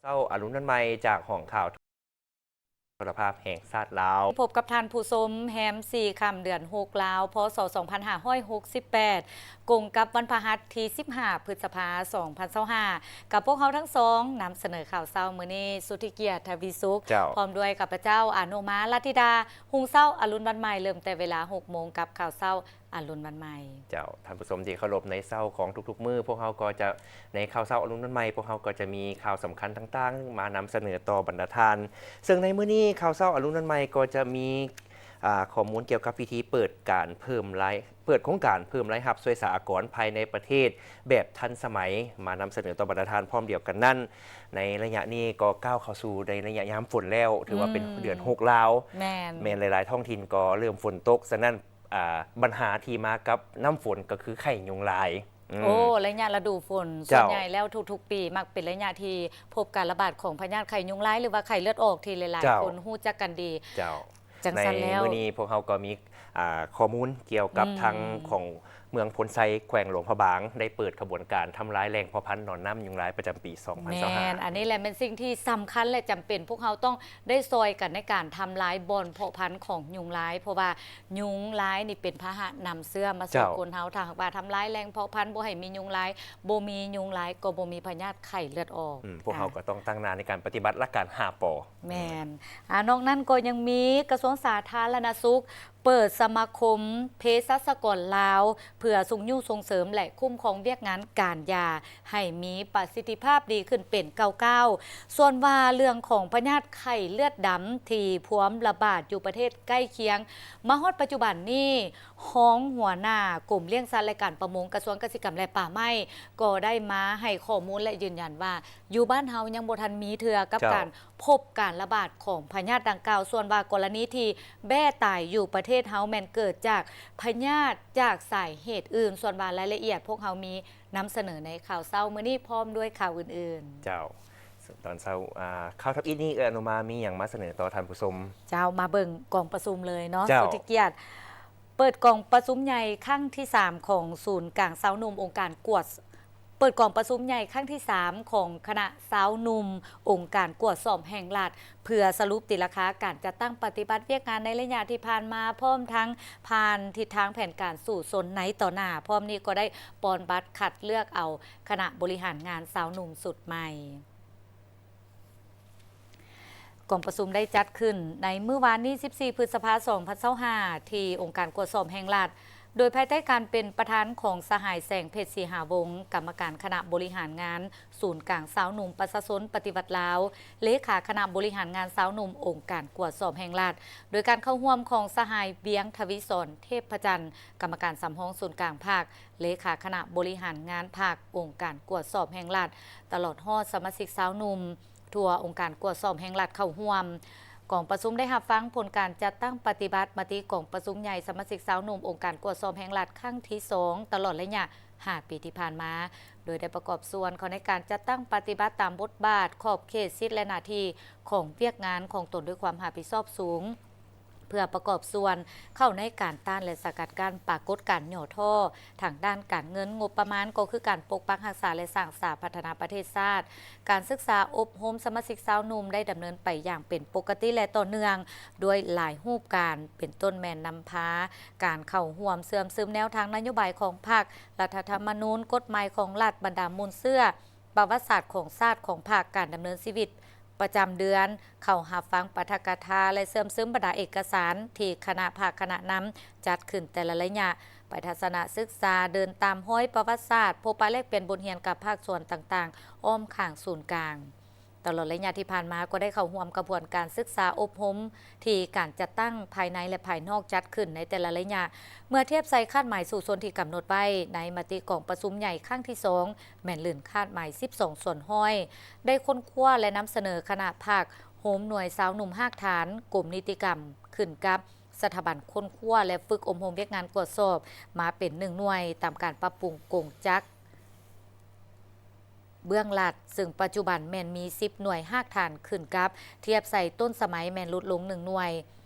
ເຊົ້າອະລຸນວັນໃໝ່ ຈາກຫ້ອງຂ່າວໂທລະພາບແຫ່ງຊາດລາວ. ພົບກັບທ່ານຜູ້ຊົມ ແຮມສີ່ຄ່ຳ ເດືອນຫົກລາວ ພ.ສ. ສອງພັນຫ້າຮ້ອຍຫົກສິບແປດ ກົງກັບວັນພະຫັດທີສິບຫ້າ ພຶດສະພາ ສອງພັນຊາວຫ້າ ກັບພວກເຮົາທັງສອງນຳສະເໜີຂ່າວເຊົ້າມື້ນີ້ ສຸດທິກຽດ ທະວີສຸກ ເຈົ້າ ພ້ອມດ້ວຍຂ້າພະເຈົ້າ ອານຸມາ ລັດທິດາ ຮຸ່ງເຊົ້າອະລຸນວັນໃໝ່ ເລີ່ມແຕ່ເວລາຫົກໂມງ ກັບຂ່າວເຊົ້າ ອະລຸນວັນໃໝ່. ເຈົ້າ ທ່ານຜູ້ຊົມທີ່ເຄົາລົບ, ໃນເຊົ້າຂອງທຸກໆມື້ ພວກເຮົາກໍຈະ ໃນຂ່າວເຊົ້າອະລຸນວັນໃໝ່ ພວກເຮົາກໍຈະມີຂ່າວສຳຄັນຕ່າງໆ ມານຳສະເໜີຕໍ່ບັນດາທ່ານ. ເຊິ່ງໃນມື້ນີ້ ຂ່າວເຊົ້າອະລຸນວັນໃໝ່ກໍຈະມີ ອ່າ ຂໍ້ມູນກ່ຽວກັບພິທີເປີດການເພີ່ມລາຍ ເປີດໂຄງການເພີ່ມລາຍຮັບຊ່ວຍສາອາກອນພາຍໃນປະເທດແບບທັນສະໄໝ ມານຳສະເໜີຕໍ່ບັນດາທ່ານ. ພ້ອມດຽວກັນນັ້ນ ໃນໄລຍະນີ້ກໍກ້າວເຂົ້າສູ່ໃນໄລຍະຍາມຝົນແລ້ວ, ຖືວ່າເປັນ ອືມ ເດືອນຫົກລາວ. ແມ່ນ ແມ່ນ ຫຼາຍໆທ້ອງຖິ່ນກໍເລີ່ມຝົນຕົກ, ສະນັ້ນ ອ່າ ບັນຫາທີ່ມາກັບນ້ຳຝົນກໍຄືໄຂ້ຍຸງລາຍ. ອືມ ໂອ້ ໄລຍະລະດູຝົນ ເຈົ້າ ສ່ວນໃຫຍ່ແລ້ວທຸກໆປີມັກເປັນໄລຍະທີ່ພົບການລະບາດຂອງພະຍາດໄຂ້ຍຸງລາຍ ຫຼືວ່າໄຂ້ເລືອດອອກທີ່ຫຼາຍໆ ເຈົ້າ ຄົນຮູ້ຈັກກັນດີ. ເຈົ້າ ຈັ່ງຊັ້ນແລ້ວ ໃນມື້ນີ້ພວກເຮົາກໍມີ ອ່າ ຂໍ້ມູນກ່ຽວກັບ ອືມ ທາງຂອງເມືອງໂພນໄຊ ແຂວງຫຼວງພະບາງ ໄດ້ເປີດຂະບວນການທຳລາຍແຫຼ່ງເພາະພັນໜອນນ້ຳຍຸງລາຍປະຈຳປີສອງພັນຊາວຫ້າ. ແມ່ນ ອັນນີ້ແຫຼະແມ່ນສິ່ງທີ່ສຳຄັນ ແລະ ຈຳເປັນ. ພວກເຮົາຕ້ອງ ໄດ້ຊ່ອຍກັນໃນການທຳລາຍບ່ອນເພາະພັນຂອງຍຸງລາຍ, ເພາະວ່າຍຸງລາຍນີ້ເປັນພາຫະນຳເຊື້ອມາສູ່ ເຈົ້າ ຄົນເຮົາ. ຖ້າຫາກວ່າທຳລາຍແຫຼ່ງເພາະພັນ ບໍ່ໃຫ້ມີຍຸງລາຍ, ບໍ່ມີຍຸງລາຍກໍບໍ່ມີພະຍາດໄຂ້ເລືອດອອກ. ອືມ ພວກເຮົາ ອ່າ ກໍຕ້ອງຕັ້ງໜ້າໃນການປະຕິບັດຫຼັກການຫ້າ ປ. ແມ່ນ. ອາ ນອກນັ້ນກໍຍັງມີກະຊວງສາທາລະນະສຸກ ເປີດສະມາຄົມເພສັດສະກອນລາວ ເພື່ອຊຸກຍູ້ສົ່ງເສີມ ແລະ ຄຸ້ມຄອງວຽກງານການຢາໃຫ້ມີປະສິດທິພາບດີຂຶ້ນເປັນກ້າວໆ. ສ່ວນວ່າເລື່ອງຂອງພະຍາດໄຂ້ເລືອດດຳທີ່ພວມລະບາດຢູ່ປະເທດໃກ້ຄຽງ ມາຮອດປັດຈຸບັນນີ້ ຮອງຫົວໜ້າກົມລ້ຽງສັດ ແລະ ການປະມົງ ກະຊວງກະສິກຳ ແລະ ປ່າໄມ້ ກໍໄດ້ມາໃຫ້ຂໍ້ມູນ ແລະ ຢືນຢັນວ່າ ຢູ່ບ້ານເຮົາຍັງບໍ່ທັນມີເທື່ອກັບ ເຈົ້າ ການ ພົບການລະບາດຂອງພະຍາດດັ່ງກ່າວ. ສ່ວນວ່າກໍລະນີທີ່ແບ້ຕາຍຢູ່ປະເທດເຮົາແມ່ນເກີດຈາກພະຍາດຈາກສາເຫດອື່ນ. ສ່ວນວ່າລາຍລະອຽດພວກເຮົາມີນຳສະເໜີໃນຂ່າວເຊົ້າມື້ນີ້ ພ້ອມດ້ວຍຂ່າວອື່ນໆ. ເຈົ້າ ຕອນເຊົ້າ ອ່າ ຂ່າວທຳອິດນີ້ ເອື້ອຍອະນຸມາມີຫຍັງມາສະເໜີຕໍ່ທ່ານຜູ້ຊົມ? ເຈົ້າ ມາເບິ່ງກອງປະຊຸມເລີຍເນາະ ເຈົ້າ ສຸດທີ່ກຽດ. ເປີດກອງປະຊຸມໃຫຍ່ຄັ້ງທີສາມຂອງສູນກາງຊາວໜຸ່ມອົງການກວດ ເປີດກອງປະຊຸມໃຫຍ່ຄັ້ງທີສາມຂອງຄະນະຊາວໜຸ່ມອົງການກວດສອບແຫ່ງລັດ ເພື່ອສະຫຼຸບຕີລາຄາການຈັດຕັ້ງປະຕິບັດວຽກງານໃນໄລຍະທີ່ຜ່ານມາ, ພ້ອມທັງຜ່ານທິດທາງແຜນການສູ້ຊົນໃນຕໍ່ໜ້າ. ພ້ອມນີ້ກໍໄດ້ປ່ອນບັດຄັດເລືອກເອົາຄະນະບໍລິຫານງານຊາວໜຸ່ມຊຸດໃໝ່. ກອງປະຊຸມໄດ້ຈັດຂຶ້ນໃນມື້ວານນີ້ ສິບສີ່ ພຶດສະພາ ສອງພັນຊາວຫ້າ ທີ່ອົງການກວດສອບແຫ່ງລັດ ໂດຍພາຍໃຕ້ການເປັນປະທານຂອງສະຫາຍ ແສງເພັດ ສີຫາວົງ ກຳມະການຄະນະບໍລິຫານງານສູນກາງຊາວໜຸ່ມປະຊາຊົນປະຕິວັດລາວ, ເລຂາຄະນະບໍລິຫານງານຊາວໜຸ່ມອົງການກວດສອບແຫ່ງລັດ, ໂດຍການເຂົ້າຮ່ວມຂອງສະຫາຍ ວຽງ ທະວີສອນ ເທບພະຈັນ ກຳມະການສຳຮອງສູນກາງພັກ, ເລຂາຄະນະບໍລິຫານງານພັກອົງການກວດສອບແຫ່ງລັດ, ຕະຫຼອດຮອດສະມາຊິກຊາວໜຸ່ມ ທົ່ວອົງການກວດສອບແຫ່ງລັດເຂົ້າຮ່ວມ. ກອງປະຊຸມໄດ້ຮັບຟັງຜົນການຈັດຕັ້ງປະຕິບັດມະຕິກອງປະຊຸມໃຫຍ່ສະມາຊິກຊາວໜຸ່ມອົງການກວດສອບແຫ່ງລັດຄັ້ງທີສອງ ຕະຫຼອດໄລຍະຫ້າປີທີ່ຜ່ານມາ, ໂດຍໄດ້ປະກອບສ່ວນເຂົ້າໃນການຈັດຕັ້ງປະຕິບັດຕາມບົດບາດ, ຂອບເຂດ, ສິດ ແລະ ໜ້າທີ່ຂອງວຽກງານຂອງຕົນດ້ວຍຄວາມຮັບຜິດຊອບສູງ. ເພື່ອປະກອບສ່ວນເຂົ້າໃນການຕ້ານ ແລະ ສະກັດກັ້ນປາກົດການຫຍໍ້ທໍ້ທາງດ້ານການເງິນ, ງົບປະມານ, ກໍຄືການປົກປັກຮັກສາ ແລະ ສ້າງສາພັດທະນາປະເທດຊາດ. ການສຶກສາອົບຮົມສະມາຊິກຊາວໜຸ່ມໄດ້ດຳເນີນໄປຢ່າງເປັນປົກກະຕິ ແລະ ຕໍ່ເນື່ອງ ດ້ວຍຫຼາຍຮູບການ, ເປັນຕົ້ນແມ່ນນຳພາການເຂົ້າຮ່ວມເຊື່ອມຊຶມແນວທາງນະໂຍບາຍຂອງພັກ, ລັດຖະທຳມະນູນ, ກົດໝາຍຂອງລັດ, ບັນດາມູນເຊື້ອ, ປະຫວັດສາດຂອງຊາດ, ຂອງພັກ, ການດຳເນີນຊີວິດ ປະຈຳເດືອນ, ເຂົ້າຮັບຟັງປາຖະກະຖາ ແລະ ເຊື່ອມຊຶມບັນດາເອກະສານທີ່ຄະນະພັກຄະນະນຳຈັດຂຶ້ນແຕ່ລະໄລຍະ, ໄປທັດສະນະສຶກສາເດີນຕາມຮອຍປະຫວັດສາດ, ພົບປະແລກປ່ຽນບົດຮຽນກັບພາກສ່ວນຕ່າງໆອ້ອມຂ້າງສູນກາງ. ຕະຫຼອດໄລຍະທີ່ຜ່ານມາກໍໄດ້ເຂົ້າຮ່ວມກະບວນການສຶກສາອົບຮົມທີ່ການຈັດຕັ້ງພາຍໃນ ແລະ ພາຍນອກຈັດຂຶ້ນໃນແຕ່ລະໄລຍະ, ເມື່ອທຽບໃສ່ຄາດໝາຍສູ້ຊົນທີ່ກຳນົດໄວ້ໃນມະຕິກອງປະຊຸມໃຫຍ່ຄັ້ງທີສອງ ແມ່ນລື່ນຄາດໝາຍສິບສອງສ່ວນຮ້ອຍ, ໄດ້ຄົ້ນຄວ້າ ແລະ ນຳສະເໜີຄະນະພັກໂຮມໜ່ວຍຊາວໜຸ່ມຮາກຖານກົມນິຕິກຳ ຂຶ້ນກັບສະຖາບັນຄົ້ນຄວ້າ ແລະ ຝຶກອົບຮົມວຽກງານກວດສອບມາເປັນໜຶ່ງໜ່ວຍ ຕາມການປັບປຸງກົງຈັກເບື້ອງລັດ, ເຊິ່ງປັດຈຸບັນແມ່ນມີສິບໜ່ວຍຮາກຖານ ຂຶ້ນກັບທຽບໃສ່ຕົ້ນສະໄໝແມ່ນຫຼຸດລົງໜຶ່ງໜ່ວຍ.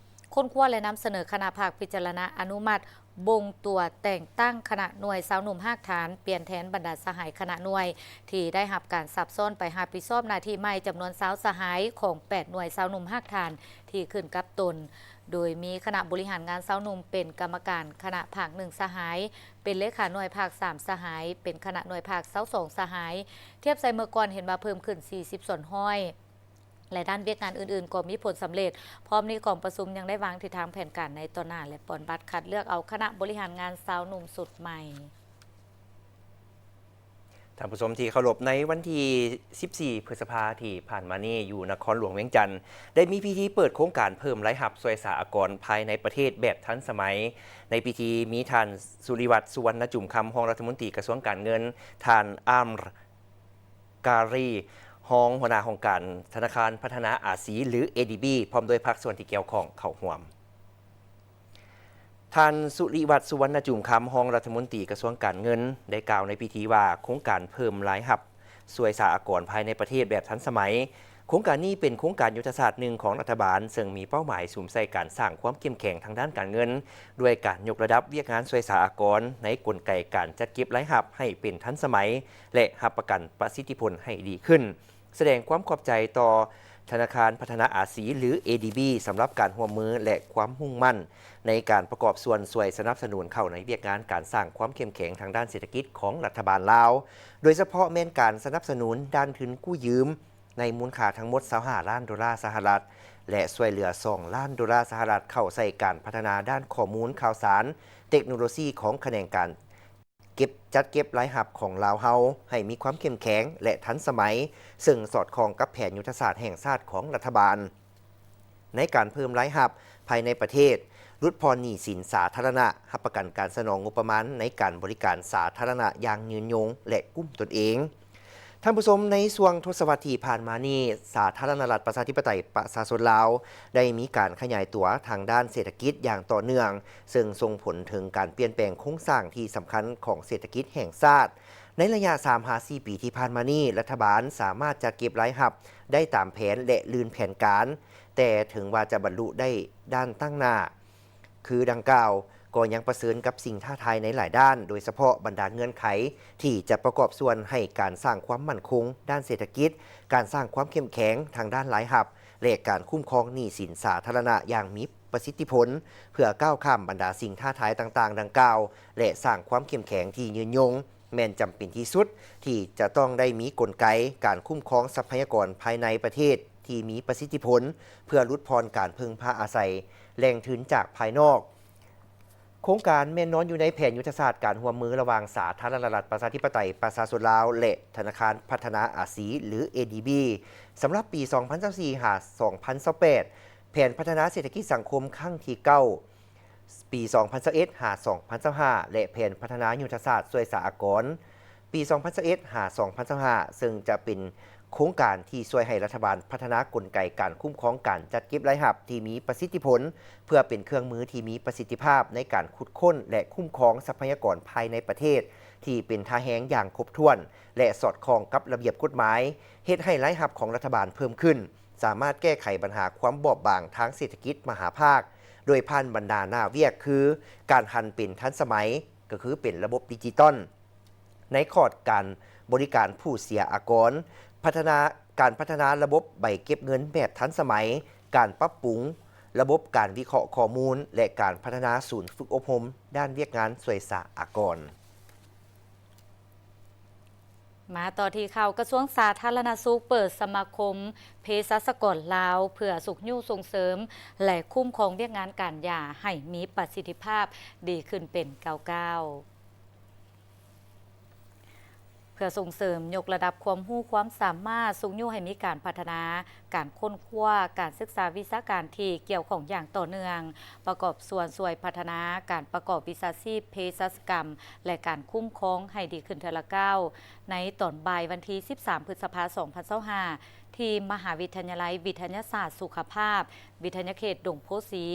ຄົ້ນຄວ້າ ແລະ ນຳສະເໜີຄະນະພັກພິຈາລະນາອະນຸມັດບົງຕົວແຕ່ງຕັ້ງຄະນະໜ່ວຍຊາວໜຸ່ມຮາກຖານ ປ່ຽນແທນບັນດາສະຫາຍຄະນະໜ່ວຍ ທີ່ໄດ້ຮັບການສັບຊ້ອນໄປຮັບຜິດຊອບໜ້າທີ່ໃໝ່ຈຳນວນຊາວສະຫາຍ ຂອງແປດໜ່ວຍຊາວໜຸ່ມຮາກຖານທີ່ຂຶ້ນກັບຕົນ, ໂດຍມີຄະນະບໍລິຫານງານຊາວໜຸ່ມເປັນກຳມະການຄະນະພັກໜຶ່ງສະຫາຍ, ເປັນເລຂາໜ່ວຍພັກສາມສະຫາຍ, ເປັນຄະນະໜ່ວຍພັກຊາວສອງສະຫາຍ, ທຽບໃສ່ເມື່ອກ່ອນເຫັນວ່າເພີ່ມຂຶ້ນສີ່ສິບສ່ວນຮ້ອຍ. ແລະ ດ້ານວຽກງານອື່ນໆກໍມີຜົນສຳເລັດ. ພ້ອມນີ້ກອງປະຊຸມຍັງໄດ້ວາງທິດທາງແຜນການໃນຕໍ່ໜ້າ ແລະ ປ່ອນບັດຄັດເລືອກເອົາຄະນະບໍລິຫານງານຊາວໜຸ່ມຊຸດໃໝ່. ທ່ານຜູ້ຊົມທີ່ເຄົາລົບ, ໃນວັນທີສິບສີ່ ພຶດສະພາທີ່ຜ່ານມານີ້ ຢູ່ນະຄອນຫຼວງວຽງຈັນ ໄດ້ມີພິທີເປີດໂຄງການເພີ່ມລາຍຮັບຊ່ວຍສາອາກອນພາຍໃນປະເທດແບບທັນສະໄໝ. ໃນພິທີມີທ່ານ ສຸລິວັດ ສຸວັນນະຈຸມຄຳ ຮອງລັດຖະມົນຕີກະຊວງການເງິນ, ທ່ານ ອາມ ກາຣີ ຮອງຫົວໜ້າຫ້ອງການທະນາຄານພັດທະນາອາຊີ ຫຼື ເອດີບີ ພ້ອມດ້ວຍພາກສ່ວນທີ່ກ່ຽວຂ້ອງເຂົ້າຮ່ວມ. ທ່ານ ສຸລິວັດ ສຸວັນນະຈຸມຄຳ ຮອງລັດຖະມົນຕີກະຊວງການເງິນ ໄດ້ກ່າວໃນພິທີວ່າ ໂຄງການເພີ່ມລາຍຮັບຊ່ວຍສາອາກອນພາຍໃນປະເທດແບບທັນສະໄໝ. ໂຄງການນີ້ເປັນໂຄງການຍຸດທະສາດໜຶ່ງຂອງລັດຖະບານ, ເຊິ່ງມີເປົ້າໝາຍສຸມໃສ່ການສ້າງຄວາມເຂັ້ມແຂງທາງດ້ານການເງິນ ດ້ວຍການຍົກລະດັບວຽກງານຊ່ວຍສາອາກອນໃນກົນໄກການຈັດເກັບລາຍຮັບໃຫ້ເປັນທັນສະໄໝ ແລະ ຮັບປະກັນປະສິດທິຜົນໃຫ້ດີຂຶ້ນ. ສະແດງຄວາມຂອບໃຈຕໍ່ທະນາຄານພັດທະນາອາຊີ ຫຼື ເອດີບີ ສຳລັບການຮ່ວມມື ແລະ ຄວາມມຸ່ງໝັ້ນໃນການປະກອບສ່ວນຊ່ວຍສະໜັບສະໜູນເຂົ້າໃນວຽກງານການສ້າງຄວາມເຂັ້ມແຂງທາງດ້ານເສດຖະກິດຂອງລັດຖະບານລາວ, ໂດຍສະເພາະແມ່ນການສະໜັບສະໜູນດ້ານທຶນກູ້ຢືມ ໃນມູນຄ່າທັງໝົດຊາວຫ້າລ້ານໂດລາສະຫະລັດ ແລະ ຊ່ວຍເຫຼືອສອງລ້ານໂດລາສະຫະລັດເຂົ້າໃສ່ການພັດທະນາດ້ານຂໍ້ມູນຂ່າວສານ, ເຕັກໂນໂລຊີຂອງຂະແໜງການເກັບ, ຈັດເກັບລາຍຮັບຂອງລາວເຮົາໃຫ້ມີຄວາມເຂັ້ມແຂງ ແລະ ທັນສະໄໝ, ເຊິ່ງສອດຄ່ອງກັບແຜນຍຸດທະສາດແຫ່ງຊາດຂອງລັດຖະບານ ໃນການເພີ່ມລາຍຮັບພາຍໃນປະເທດ, ຫຼຸດຜ່ອນໜີ້ສິນສາທາລະນະ, ຮັບປະກັນການສະໜອງງົບປະມານໃນການບໍລິການສາທາລະນະຢ່າງຍືນຍົງ ແລະ ກຸ້ມຕົນເອງ. ທ່ານຜູ້ຊົມ, ໃນຊ່ວງທົດສະວັດທີ່ຜ່ານມານີ້, ສາທາລະນະລັດປະຊາທິປະໄຕປະຊາຊົນລາວ ໄດ້ມີການຂະຫຍາຍຕົວທາງດ້ານເສດຖະກິດຢ່າງຕໍ່ເນື່ອງ, ເຊິ່ງສົ່ງຜົນເຖິງການປ່ຽນແປງໂຄງສ້າງທີ່ສຳຄັນຂອງເສດຖະກິດແຫ່ງຊາດ. ໃນໄລຍະສາມຫາສີ່ປີທີ່ຜ່ານມານີ້, ລັດຖະບານສາມາດຈັດເກັບລາຍຮັບໄດ້ຕາມແຜນ ແລະ ລື່ນແຜນການ, ແຕ່ເຖິງວ່າຈະບັນລຸໄດ້ດ້ານຕັ້ງໜ້າ ຄືດັ່ງກ່າວ, ກໍຍັງປະເຊີນກັບສິ່ງທ້າທາຍໃນຫຼາຍດ້ານ, ໂດຍສະເພາະບັນດາເງື່ອນໄຂທີ່ຈະປະກອບສ່ວນໃຫ້ການສ້າງຄວາມໝັ້ນຄົງດ້ານເສດຖະກິດ, ການສ້າງຄວາມເຂັ້ມແຂງທາງດ້ານລາຍຮັບ ແລະ ການຄຸ້ມຄອງໜີ້ສິນສາທາລະນະຢ່າງມີປະສິດທິຜົນ, ເພື່ອກ້າວຂ້າມບັນດາສິ່ງທ້າທາຍຕ່າງໆດັ່ງກ່າວ ແລະ ສ້າງຄວາມເຂັ້ມແຂງທີ່ຍືນຍົງ, ແມ່ນຈຳເປັນທີ່ສຸດທີ່ຈະຕ້ອງໄດ້ມີກົນໄກການຄຸ້ມຄອງຊັບພະຍາກອນພາຍໃນປະເທດທີ່ມີປະສິດທິຜົນ, ເພື່ອຫຼຸດຜ່ອນການເພິ່ງພາອາໄສແຫຼ່ງທຶນຈາກພາຍນອກ. ໂຄງການແມ່ນນອນຢູ່ໃນແຜນຍຸດທະສາດການຮ່ວມມືລະຫວ່າງສາທາລະນະລັດປະຊາທິປະໄຕປະຊາຊົນລາວ ແລະ ທະນາຄານພັດທະນາອາຊີ ຫຼື ເອດີບີ ສຳລັບປີສອງພັນຊາວສີ່ຫາສອງພັນຊາວແປດ, ແຜນພັດທະນາເສດຖະກິດສັງຄົມຄັ້ງທີເກົ້າ ປີສອງພັນຊາວເອັດຫາສອງພັນຊາວຫ້າ ແລະ ແຜນພັດທະນາຍຸດທະສາດຊ່ວຍສາອາກອນ ປີສອງພັນຊາວເອັດຫາສອງພັນຊາວຫ້າ ເຊິ່ງຈະເປັນໂຄງການທີ່ຊ່ວຍໃຫ້ລັດຖະບານພັດທະນາກົນໄກການຄຸ້ມຄອງການຈັດເກັບລາຍຮັບທີ່ມີປະສິດທິຜົນ, ເພື່ອເປັນເຄື່ອງມືທີ່ມີປະສິດທິພາບໃນການຂຸດຄົ້ນ ແລະ ຄຸ້ມຄອງຊັບພະຍາກອນພາຍໃນປະເທດທີ່ເປັນທ່າແຮງຢ່າງຄົບຖ້ວນ ແລະ ສອດຄ່ອງກັບລະບຽບກົດໝາຍ, ເຮັດໃຫ້ລາຍຮັບຂອງລັດຖະບານເພີ່ມຂຶ້ນ, ສາມາດແກ້ໄຂບັນຫາຄວາມບອບບາງທາງເສດຖະກິດມະຫາພາກ ໂດຍຜ່ານບັນດາໜ້າວຽກຄື ການຫັນເປັນທັນສະໄໝ, ກໍຄືເປັນລະບົບດິຈິຕອນ, ໃນຂອດການບໍລິການຜູ້ເສຍອາກອນ, ພັດທະນາ, ການພັດທະນາລະບົບໃບເກັບເງິນແບບທັນສະໄໝ, ການປັບປຸງລະບົບການວິເຄາະຂໍ້ມູນ ແລະ ການພັດທະນາສູນຝຶກອົບຮົມດ້ານວຽກງານຊ່ວຍສາອາກອນ. ມາຕໍ່ທີ່ຂ່າວ, ກະຊວງສາທາລະນະສຸກເປີດສະມາຄົມເພສັດສະກອນລາວ ເພື່ອຊຸກຍູ້ສົ່ງເສີມ ແລະ ຄຸ້ມຄອງວຽກງານການຢາໃຫ້ມີປະສິດທິພາບດີຂຶ້ນເປັນກ້າວໆ. ເພື່ອສົ່ງເສີມຍົກລະດັບຄວາມຮູ້ຄວາມສາມາດ, ຊຸກຍູ້ໃຫ້ມີການພັດທະນາ, ການຄົ້ນຄວ້າ, ການສຶກສາວິຊາການທີ່ກ່ຽວຂ້ອງຢ່າງຕໍ່ເນື່ອງ, ປະກອບສ່ວນຊ່ວຍພັດທະນາການປະກອບວິຊາຊີບເພສັດສະກຳ ແລະ ການຄຸ້ມຄອງໃຫ້ດີຂຶ້ນເທື່ອລະກ້າວ. ໃນຕອນບ່າຍວັນທີສິບສາມ ພຶດສະພາ ສອງພັນຊາວຫ້າ ທີ່ມະຫາວິທະຍາໄລວິທະຍາສາດສຸຂະພາບ ວິທະຍາເຂດດົງໂພສີ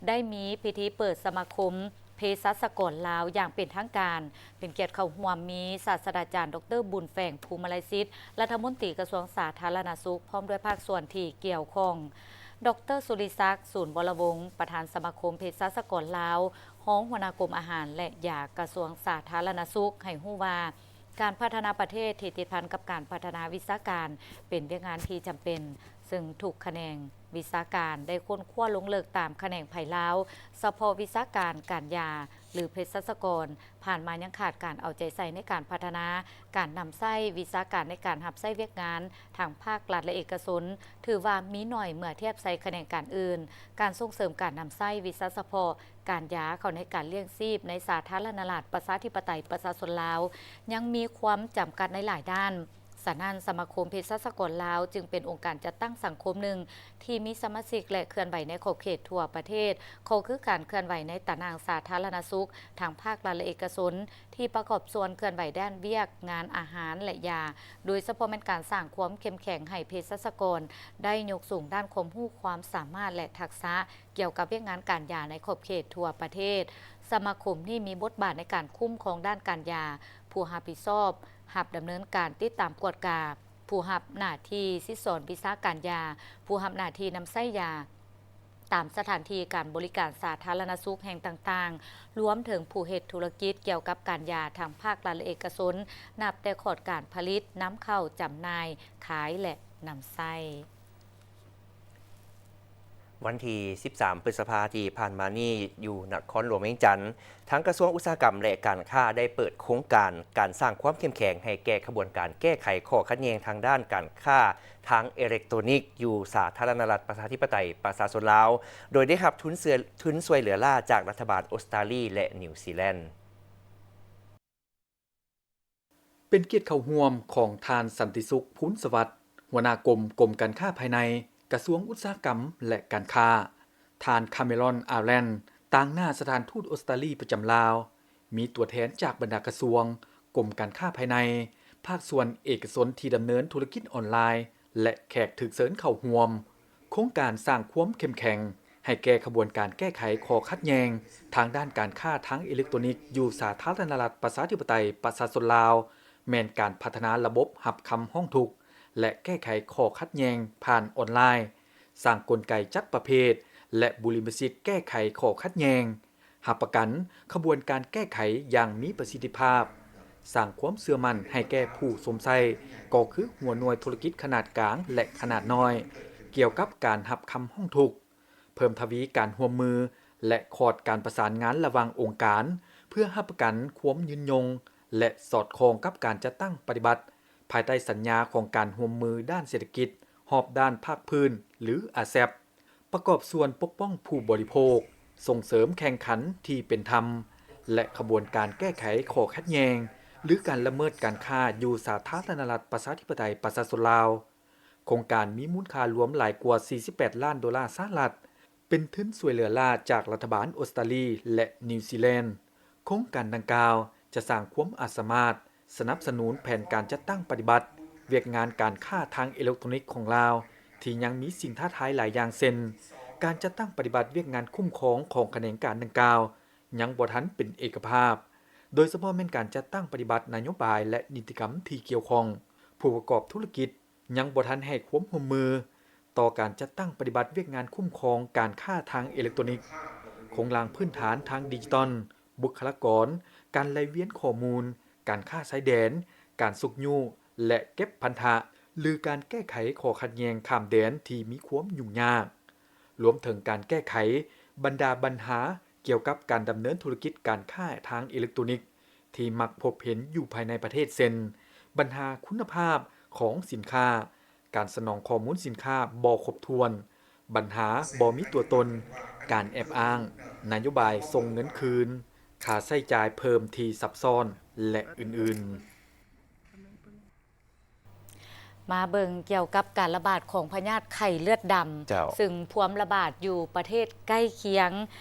ໄດ້ມີພິທີເປີດສະມາຄົມ ເພສັດສະກອນລາວຢ່າງເປັນທາງການ. ເປັນກຽດເຂົ້າຮ່ວມມີສາດສະດາຈານ ດອກເຕີ ບຸນແຝງ ພູມະໄລສິດ ລັດຖະມົນຕີກະຊວງສາທາລະນະສຸກ ພ້ອມດ້ວຍພາກສ່ວນທີ່ກ່ຽວຂ້ອງ. ດອກເຕີ ສຸລິສັກ ສູນວໍລະວົງ ປະທານສະມາຄົມເພສັດຊະກອນລາວ, ຮອງຫົວໜ້າກົມອາຫານ ແລະ ຢາ ກະຊວງສາທາລະນະສຸກ ໃຫ້ຮູ້ວ່າ ການພັດທະນາປະເທດທີ່ຕິດພັນກັບການພັດທະນາວິຊາການ ເປັນວຽກງານທີ່ຈຳເປັນ, ເຊິ່ງທຸກຂະແໜງວິຊາການໄດ້ຄົ້ນຄວ້າລົງເລິກຕາມຂະແໜງໃຜລາວ, ສະເພາະວິຊາການການຢາ ຫຼື ເພສັດຊະກອນ ຜ່ານມາຍັງຂາດການເອົາໃຈໃສ່ໃນການພັດທະນາ, ການນຳໃຊ້ວິຊາການໃນການຮັບໃຊ້ວຽກງານ ທັງພາກລັດ ແລະ ເອກະຊົນ ຖືວ່າມີໜ້ອຍເມື່ອທຽບໃສ່ຂະແໜງການອື່ນ. ການສົ່ງເສີມການນຳໃຊ້ວິຊາສະເພາະການຢາເຂົ້າໃນການລ້ຽງຊີບໃນສາທາລະນະລັດ ປະຊາທິປະໄຕ ປະຊາຊົນລາວ ຍັງມີຄວາມຈຳກັດໃນຫຼາຍດ້ານ. ສະນັ້ນ, ສະມາຄົມເພສັດຊະກອນລາວ ຈຶ່ງເປັນອົງການຈັດຕັ້ງສັງຄົມໜຶ່ງ ທີ່ມີສະມາຊິກ ແລະ ເຄື່ອນໄຫວໃນຂອບເຂດທົ່ວປະເທດ, ກໍຄືການເຄື່ອນໄຫວໃນຕາໜ່າງສາທາລະນະສຸກ ທັງພາກລັດ ແລະ ເອກະຊົນ ທີ່ປະກອບສ່ວນເຄື່ອນໄຫວດ້ານວຽກງານອາຫານ ແລະ ຢາ, ໂດຍສະເພາະແມ່ນການສ້າງຄວາມເຂັ້ມແຂງໃຫ້ເພສັດຊະກອນ ໄດ້ຍົກສູງດ້ານຄວາມຮູ້ຄວາມສາມາດ ແລະ ທັກສະ ກ່ຽວກັບວຽກງານການຢາໃນຂອບເຂດທົ່ວປະເທດ. ສະມາຄົມນີ້ມີບົດບາດໃນການຄຸ້ມຄອງດ້ານການຢາ, ຜູ້ຮັບຜິດຊອບຮັບດຳເນີນການຕິດຕາມກວດກາ, ຜູ້ຮັບໜ້າທີ່ສິດສອນວິຊາການຢາ, ຜູ້ຮັບໜ້າທີ່ນຳໃຊ້ຢາຕາມສະຖານທີ່ການບໍລິການສາທາລະນະສຸກແຫ່ງຕ່າງໆ, ລວມເຖິງຜູ້ເຮັດທຸລະກິດກ່ຽວກັບການຢາທັງພາກລັດ ແລະ ເອກະຊົນ, ນັບແຕ່ຂອດການຜະລິດ, ນຳເຂົ້າ, ຈຳໜ່າຍ, ຂາຍ ແລະ ນຳໃຊ້. ວັນທີສິບສາມ ພຶດສະພາທີ່ຜ່ານມານີ້ ຢູ່ນະຄອນຫຼວງວຽງຈັນ, ທາງກະຊວງອຸດສາຫະກຳ ແລະ ການຄ້າ ໄດ້ເປີດໂຄງການການສ້າງຄວາມເຂັ້ມແຂງໃຫ້ແກ່ຂະບວນການແກ້ໄຂຂໍ້ຂັດແຍ່ງທາງດ້ານການຄ້າທາງເອເລັກໂຕຣນິກ ຢູ່ສາທາລະນະລັດ ປະຊາທິປະໄຕ ປະຊາຊົນລາວ, ໂດຍໄດ້ຮັບທຶນເຊື່ອ ທຶນຊ່ວຍເຫຼືອລ້າຈາກລັດຖະບານອົດສະຕາລີ ແລະ ນິວຊີແລນ. ເປັນກຽດເຂົ້າຮ່ວມຂອງທ່ານ ສັນຕິສຸກ ພູນສະຫວັດ ຫົວໜ້າກົມ ກົມການຄ້າພາຍໃນ ກະຊວງອຸດສາຫະກຳ ແລະ ການຄ້າ, ທ່ານ ຄາເມຣອນ ອາແລນ ຕາງໜ້າສະຖານທູດອົດສະຕາລີປະຈຳລາວ, ມີຕົວແທນຈາກບັນດາກະຊວງ, ກົມການຄ້າພາຍໃນ, ພາກສ່ວນເອກະຊົນທີ່ດຳເນີນທຸລະກິດອອນລາຍ ແລະ ແຂກຖືກເຊີນເຂົ້າຮ່ວມ. ໂຄງການສ້າງຄວາມເຂັ້ມແຂງໃຫ້ແກ່ຂະບວນການແກ້ໄຂຂໍ້ຂັດແຍ່ງທາງດ້ານການຄ້າທາງເອເລັກໂຕຣນິກຢູ່ສາທາລະນະລັດ ປະຊາທິປະໄຕ ປະຊາຊົນລາວ ແມ່ນການພັດທະນາລະບົບຮັບຄຳຮ້ອງທຸກ ແລະ ແກ້ໄຂຂໍ້ຂັດແຍ່ງຜ່ານອອນລາຍ, ສ້າງກົນໄກຈັດປະເພດ ແລະ ບຸລິມະສິດແກ້ໄຂຂໍ້ຂັດແຍ່ງ, ຮັບປະກັນຂະບວນການແກ້ໄຂຢ່າງມີປະສິດທິພາບ, ສ້າງຄວາມເຊື່ອໝັ້ນໃຫ້ແກ່ຜູ້ຊົມໃຊ້, ກໍຄືຫົວໜ່ວຍທຸລະກິດຂະໜາດກາງ ແລະ ຂະໜາດນ້ອຍ, ກ່ຽວກັບການຮັບຄຳຮ້ອງທຸກ, ເພີ່ມທະວີການຮ່ວມມື ແລະ ຂອດການປະສານງານລະຫວ່າງອົງການ ເພື່ອຮັບປະກັນຄວາມຍືນຍົງ ແລະ ສອດຄ່ອງກັບການຈັດຕັ້ງປະຕິບັດ ພາຍໃຕ້ສັນຍາຂອງການຮ່ວມມືດ້ານເສດຖະກິດຮອບດ້ານພາກພື້ນ ຫຼື ອາແຊັບ, ປະກອບສ່ວນປົກປ້ອງຜູ້ບໍລິໂພກ, ສົ່ງເສີມແຂ່ງຂັນທີ່ເປັນທຳ ແລະ ຂະບວນການແກ້ໄຂຂໍ້ຂັດແຍ່ງ ຫຼື ການລະເມີດການຄ້າຢູ່ສາທາລະນະລັດ ປະຊາທິປະໄຕ ປະຊາຊົນລາວ. ໂຄງການມີມູນຄ່າລວມຫຼາຍກວ່າສີ່ສິບແປດລ້ານໂດລາສະຫະລັດ, ເປັນທຶນຊ່ວຍເຫຼືອລ້າຈາກລັດຖະບານອົດສະຕາລີ ແລະ ນິວຊີແລນ. ໂຄງການດັ່ງກ່າວຈະສ້າງຄວາມອາດສາມາດ ສະໜັບສະໜູນແຜນການຈັດຕັ້ງປະຕິບັດວຽກງານການຄ້າທາງເອເລັກໂຕຣນິກຂອງລາວ ທີ່ຍັງມີສິ່ງທ້າທາຍຫຼາຍຢ່າງ ເຊັ່ນ ການຈັດຕັ້ງປະຕິບັດວຽກງານຄຸ້ມຄອງຂອງຂະແໜງການດັ່ງກ່າວຍັງບໍ່ທັນເປັນເອກະພາບ, ໂດຍສະເພາະແມ່ນການຈັດຕັ້ງປະຕິບັດນະໂຍບາຍ ແລະ ນິຕິກຳທີ່ກ່ຽວຂ້ອງ. ຜູ້ປະກອບທຸລະກິດ ຍັງບໍ່ທັນໃຫ້ຄວາມຮ່ວມມືຕໍ່ການຈັດຕັ້ງປະຕິບັດວຽກງານຄຸ້ມຄອງການຄ້າທາງເອເລັກໂຕຣນິກ, ໂຄງລ່າງພື້ນຖານທາງດິຈິຕອນ, ບຸກຄະລາກອນ, ການໄຫຼວຽນຂໍ້ມູນ, ການຄ້າຊາຍແດນ, ການຊຸກຍູ້ ແລະ ເກັບພັນທະ ຫຼື ການແກ້ໄຂຂໍ້ຂັດແຍ່ງຂ້າມແດນທີ່ມີຄວາມຫຍຸ້ງຍາກ, ລວມເຖິງການແກ້ໄຂບັນດາບັນຫາ ກ່ຽວກັບການດຳເນີນທຸລະກິດການຄ້າທາງເອເລັກໂຕຣນິກທີ່ມັກພົບເຫັນຢູ່ພາຍໃນປະເທດ ເຊັ່ນ ບັນຫາຄຸນນະພາບຂອງສິນຄ້າ, ການສະໜອງຂໍ້ມູນສິນຄ້າບໍ່ຄົບຖ້ວນ, ບັນຫາບໍ່ມີຕົວຕົນ, ການແອບອ້າງ, ນະໂຍບາຍສົ່ງເງິນຄືນ, ຄ່າໃຊ້ຈ່າຍເພີ່ມທີ່ຊັບຊ້ອນ ແລະ ອື່ນໆ. ມາເບິ່ງກ່ຽວກັບການລະບາດຂອງພະຍາດໄຂ້ເລືອດດຳ ເຈົ້າ ຊຶ່ງພວມລະບາດຢູ່ປະເທດໃກ້ຄຽງ,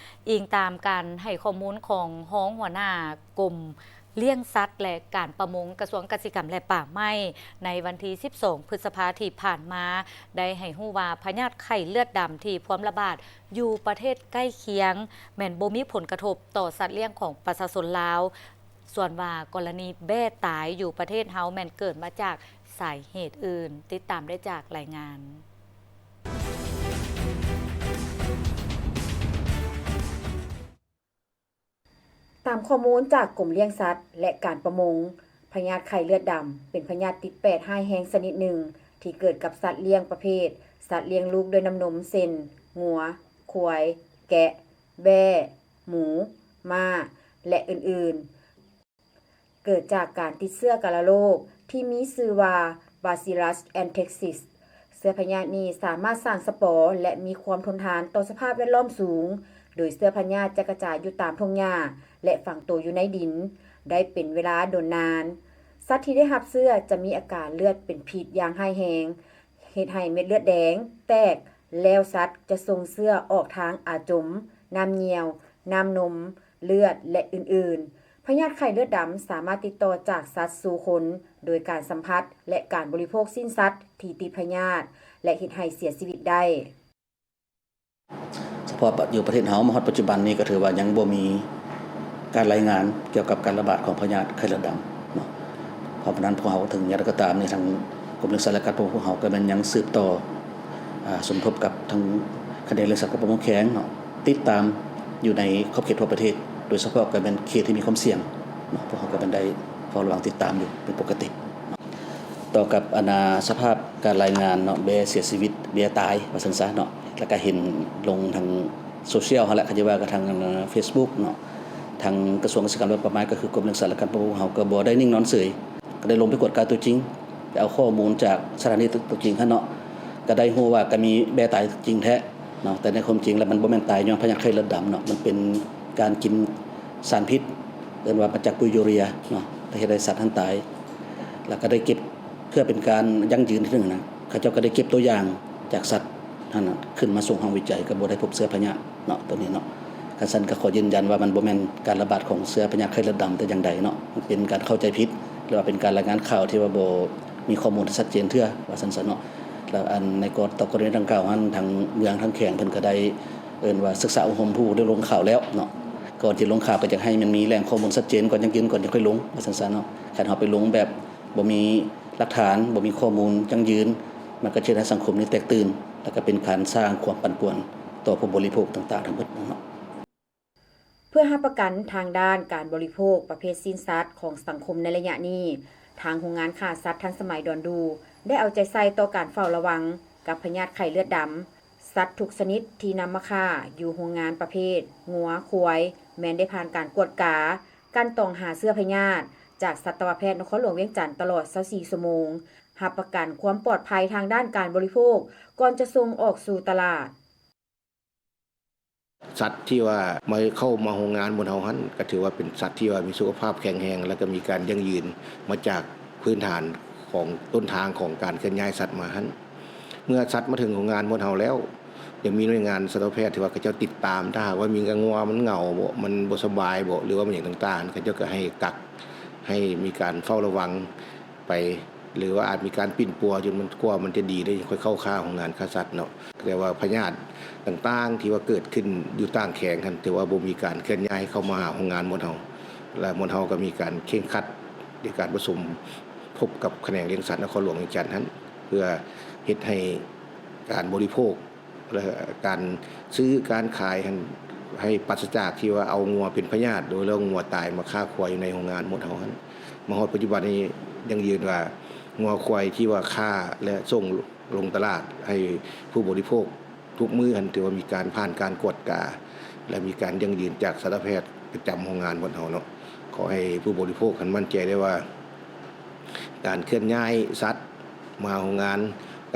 ອີງຕາມການໃຫ້ຂໍ້ມູນຂອງຮອງຫົວໜ້າກົມລ້ຽງສັດ ແລະ ການປະມົງ ກະຊວງກະສິກຳ ແລະ ປ່າໄມ້ ໃນວັນທີສິບສອງ ພຶດສະພາທີ່ຜ່ານມາ ໄດ້ໃຫ້ຮູ້ວ່າ ພະຍາດໄຂ້ເລືອດດຳທີ່ພວມລະບາດຢູ່ປະເທດໃກ້ຄຽງ ແມ່ນບໍ່ມີຜົນກະທົບຕໍ່ສັດລ້ຽງຂອງປະຊາຊົນລາວ. ສ່ວນວ່າກໍລະນີແບ້ຕາຍຢູ່ປະເທດເຮົາແມ່ນເກີດມາຈາກສາເຫດອື່ນ, ຕິດຕາມໄດ້ຈາກລາຍງານ. ຕາມຂໍ້ມູນຈາກກົມລ້ຽງສັດ ແລະ ການປະມົງ, ພະຍາດໄຂ້ເລືອດດຳເປັນພະຍາດຕິດແປດຮ້າຍແຮງຊະນິດໜຶ່ງ ທີ່ເກີດກັບສັດລ້ຽງປະເພດສັດລ້ຽງລູກດ້ວຍນ້ຳນົມ ເຊັ່ນ ງົວ, ຄວາຍ, ແກະ, ແບ້, ໝູ, ມ້າ ແລະ ອື່ນໆ. ເກີດຈາກການຕິດເຊື້ອກາລະໂລກທີ່ມີຊື່ວ່າ Bacillus anthracis. ເຊື້ອພະຍາດນີ້ສາມາດສ້າງສະປອ ແລະ ມີຄວາມທົນທານຕໍ່ສະພາບແວດລ້ອມສູງ, ໂດຍເຊື້ອພະຍາດຈະກະຈາຍຢູ່ຕາມທົ່ງຫຍ້າ ແລະ ຝັງໂຕຢູ່ໃນດິນໄດ້ເປັນເວລາດົນນານ. ສັດທີ່ໄດ້ຮັບເຊື້ອຈະມີອາການເລືອດເປັນພິດຢ່າງຮ້າຍແຮງ, ເຮັດໃຫ້ເມັດເລືອດແດງແຕກ, ແລ້ວສັດຈະສົ່ງເຊື້ອອອກທາງອາຈົມ, ນ້ຳຍ່ຽວ, ນ້ຳນົມ, ເລືອດ ແລະ ອື່ນໆ. ພະຍາດໄຂ້ເລືອດດຳສາມາດຕິດຕໍ່ຈາກສັດສູ່ຄົນ ໂດຍການສຳຜັດ ແລະ ການບໍລິໂພກຊີ້ນສັດທີ່ຕິດພະຍາດ ແລະ ເຮັດໃຫ້ເສຍຊີວິດໄດ້. ສະເພາະຢູ່ປະເທດເຮົາມາຮອດປັດຈຸບັນນີ້ກໍຖືວ່າຍັງບໍ່ມີການລາຍງານກ່ຽວກັບການລະບາດຂອງພະຍາດໄຂ້ເລືອດດຳເນາະ. ເພາະສະນັ້ນພວກເຮົາເຖິງຢ່າງໃດກໍຕາມນີ້ ທາງກົມລ້ຽງສັດ ແລະ ການປະມົງຂອງເຮົາກໍແມ່ນຍັງສືບຕໍ່ ອ່າ ສົມທົບກັບທາງຂະແໜງລ້ຽງສັດ ການປະມົງແຂວງເນາະ ຕິດຕາມຢູ່ໃນຂອບເຂດທົ່ວປະເທດ ໂດຍສະເພາະກໍແມ່ນເຂດທີ່ມີຄວາມສ່ຽງເນາະ ພວກເຮົາກໍແມ່ນໄດ້ເຝົ້າລະວັງຕິດຕາມຢູ່ເປັນປົກກະຕິເນາະ. ຕໍ່ກັບອັນນ່າ ສະພາບການລາຍງານເນາະ ແບ້ເສຍຊີວິດ ແບ້ຕາຍວ່າຊັ້ນຊະເນາະ ແລ້ວກໍເຫັນລົງທາງໂຊຊຽວຫັ້ນແຫຼະ ເຂົາຈະວ່າກັບທາງ ອັນນ່າ ເຟສບຸກເນາະ ທາງກະຊວງກະສິກຳ ແລະ ປ່າໄມ້ ກໍຄືກົມລ້ຽງສັດ ແລະ ການປະມົງເຮົາກໍບໍ່ໄດ້ນິ່ງນອນເສີຍ ກໍໄດ້ລົງໄປກວດກາຕົວຈິງ ໄປເອົາຂໍ້ມູນຈາກສະຖານທີ່ຕົວຈິງຫັ້ນເນາະ ກໍໄດ້ຮູ້ວ່າກໍມີແບ້ຕາຍຈິງແທ້ເນາະ ແຕ່ໃນຄວາມຈິງແລ້ວມັນບໍ່ແມ່ນຕາຍຍ້ອນພະຍາດໄຂ້ເລືອດດຳເນາະ ມັນເປັນການກິນສານພິດ ເອີ້ນວ່າມາຈາກປຸຍຢູເຣຍເນາະ ທີ່ເຮັດໃຫ້ສັດຫັ້ນຕາຍ ແລ້ວກໍໄດ້ເກັບ ເພື່ອເປັນການຢັ້ງຢືນທີໜຶ່ງນະ ເຂົາເຈົ້າກໍໄດ້ເກັບຕົວຢ່າງຈາກສັດຫັ້ນນະ ຂຶ້ນມາສົ່ງຫ້ອງວິໄຈ ກໍບໍ່ໄດ້ພົບເຊື້ອພະຍາດເນາະ ໂຕນີ້ເນາະ. ຄັນຊັ້ນກໍຂໍຢືນຢັນວ່າມັນບໍ່ແມ່ນການລະບາດຂອງເຊື້ອພະຍາດໄຂ້ເລືອດດຳແຕ່ຢ່າງໃດເນາະ ມັນເປັນການເຂົ້າໃຈຜິດ ຫຼືວ່າເປັນການລາຍງານຂ່າວທີ່ວ່າບໍ່ມີຂໍ້ມູນທີ່ຊັດເຈນເທື່ອ ວ່າຊັ້ນຊະເນາະ. ແລ້ວອັນໃນກໍ ຕໍ່ກໍລະນີດັ່ງກ່າວຫັ້ນ ທາງເມືອງທາງແຂວງເພິ່ນກໍໄດ້ ເອີ້ນວ່າສຶກສາອົບຮົມຜູ້ທີ່ລົງຂ່າວແລ້ວເນາະ ກ່ອນທີ່ລົງຂ່າວກໍຢາກໃຫ້ມັນມີແຫຼ່ງຂໍ້ມູນຊັດເຈນກ່ອນ ຢັ້ງຢືນກ່ອນ ຈັ່ງຄ່ອຍລົງ ວ່າຊັ້ນຊະເນາະ. ຄັນເຮົາໄປລົງແບບບໍ່ມີຫຼັກຖານ ບໍ່ມີຂໍ້ມູນຢັ້ງຢືນ ມັນກໍຈະເຮັດໃຫ້ສັງຄົມນີ້ແຕກຕື່ນ ແລ້ວກໍເປັນການສ້າງຄວາມປັ່ນປ່ວນຕໍ່ຜູ້ບໍລິໂພກຕ່າງໆທັງໝົດເນາະ. ເພື່ອຮັບປະກັນທາງດ້ານການບໍລິໂພກປະເພດຊີ້ນສັດຂອງສັງຄົມໃນໄລຍະນີ້, ທາງໂຮງງານຂ້າສັດທັນສະໄໝດອນດູ ໄດ້ເອົາໃຈໃສ່ຕໍ່ການເຝົ້າລະວັງກັບພະຍາດໄຂ້ເລືອດດຳ. ສັດທຸກຊະນິດທີ່ນຳມາຂ້າຢູ່ໂຮງງານປະເພດງົວ, ຄວາຍ ແມ່ນໄດ້ຜ່ານການກວດກາ, ກັ່ນຕອງຫາເຊື້ອພະຍາດ ຈາກສັດຕະວະແພດນະຄອນຫຼວງວຽງຈັນຕະຫຼອດຊາວສີ່ຊົ່ວໂມງ, ຮັບປະກັນຄວາມປອດໄພທາງດ້ານການບໍລິໂພກ ກ່ອນຈະສົ່ງອອກສູ່ຕະຫຼາດ. ສັດທີ່ວ່າມາ ເຂົ້າມາໂຮງງານໝົດເຮົາຫັ້ນ ກໍຖືວ່າເປັນສັດທີ່ວ່າມີສຸຂະພາບແຂງແຮງ ແລ້ວກໍມີການຢັ້ງຢືນມາຈາກພື້ນຖານຂອງຕົ້ນທາງຂອງການເຄື່ອນຍ້າຍສັດມາຫັ້ນ. ເມື່ອສັດມາເຖິງໂຮງງານໝົດເຮົາແລ້ວ ຍັງມີໜ່ວຍງານສັດຕະວະແພດທີ່ວ່າເຂົາເຈົ້າຕິດຕາມ ຖ້າຫາກວ່າມີງົວມັນເຫງົາບໍ ມັນບໍ່ສະບາຍບໍ ຫຼືວ່າມັນຫຍັງຕ່າງໆ ເຂົາເຈົ້າກໍໃຫ້ກັກ ໃຫ້ມີການເຝົ້າລະວັງໄປ ຫຼືວ່າອາດມີການປິ່ນປົວຈົນມັນ ກວ່າມັນຈະດີ ແລ້ວຈັ່ງຄ່ອຍເຂົ້າຂ້າໂຮງງານຂ້າສັດເນາະ. ແຕ່ວ່າພະຍາດຕ່າງໆທີ່ວ່າເກີດຂຶ້ນຢູ່ຕ່າງແຂວງຫັ້ນ ຖືວ່າບໍ່ມີການເຄື່ອນຍ້າຍເຂົ້າມາຫາໂຮງງານໝົດເຮົາ ແລະ ໝົດເຮົາກໍມີການເຄັ່ງຄັດໃນການປະຊຸມພົບກັບຂະແໜງລ້ຽງສັດນະຄອນຫຼວງວຽງຈັນຫັ້ນ ເພື່ອເຮັດໃຫ້ການບໍລິໂພກ ແລະ ການຊື້ການຂາຍຫັ້ນ ໃຫ້ປາສະຈາກທີ່ວ່າເອົາງົວເປັນພະຍາດ ໂດຍແລ້ວງົວຕາຍມາຂ້າຄວາຍຢູ່ໃນໂຮງງານໝົດເຮົາຫັ້ນ. ມາຮອດປັດຈຸບັນນີ້ຍັງຢືນວ່າ ງົວຄວາຍທີ່ວ່າຂ້າ ແລະ ສົ່ງລົງຕະຫຼາດໃຫ້ຜູ້ບໍລິໂພກທຸກມື້ຫັ້ນ ຖືວ່າມີການຜ່ານການກວດກາ ແລະ ມີການຢັ້ງຢືນຈາກສັດຕະແພດປະຈຳໂຮງງານໝົດເຮົາເນາະ. ຂໍໃຫ້ຜູ້ບໍລິໂພກຫັ້ນໝັ້ນໃຈໄດ້ວ່າ ການເຄື່ອນຍ້າຍສັດມາໂຮງງານ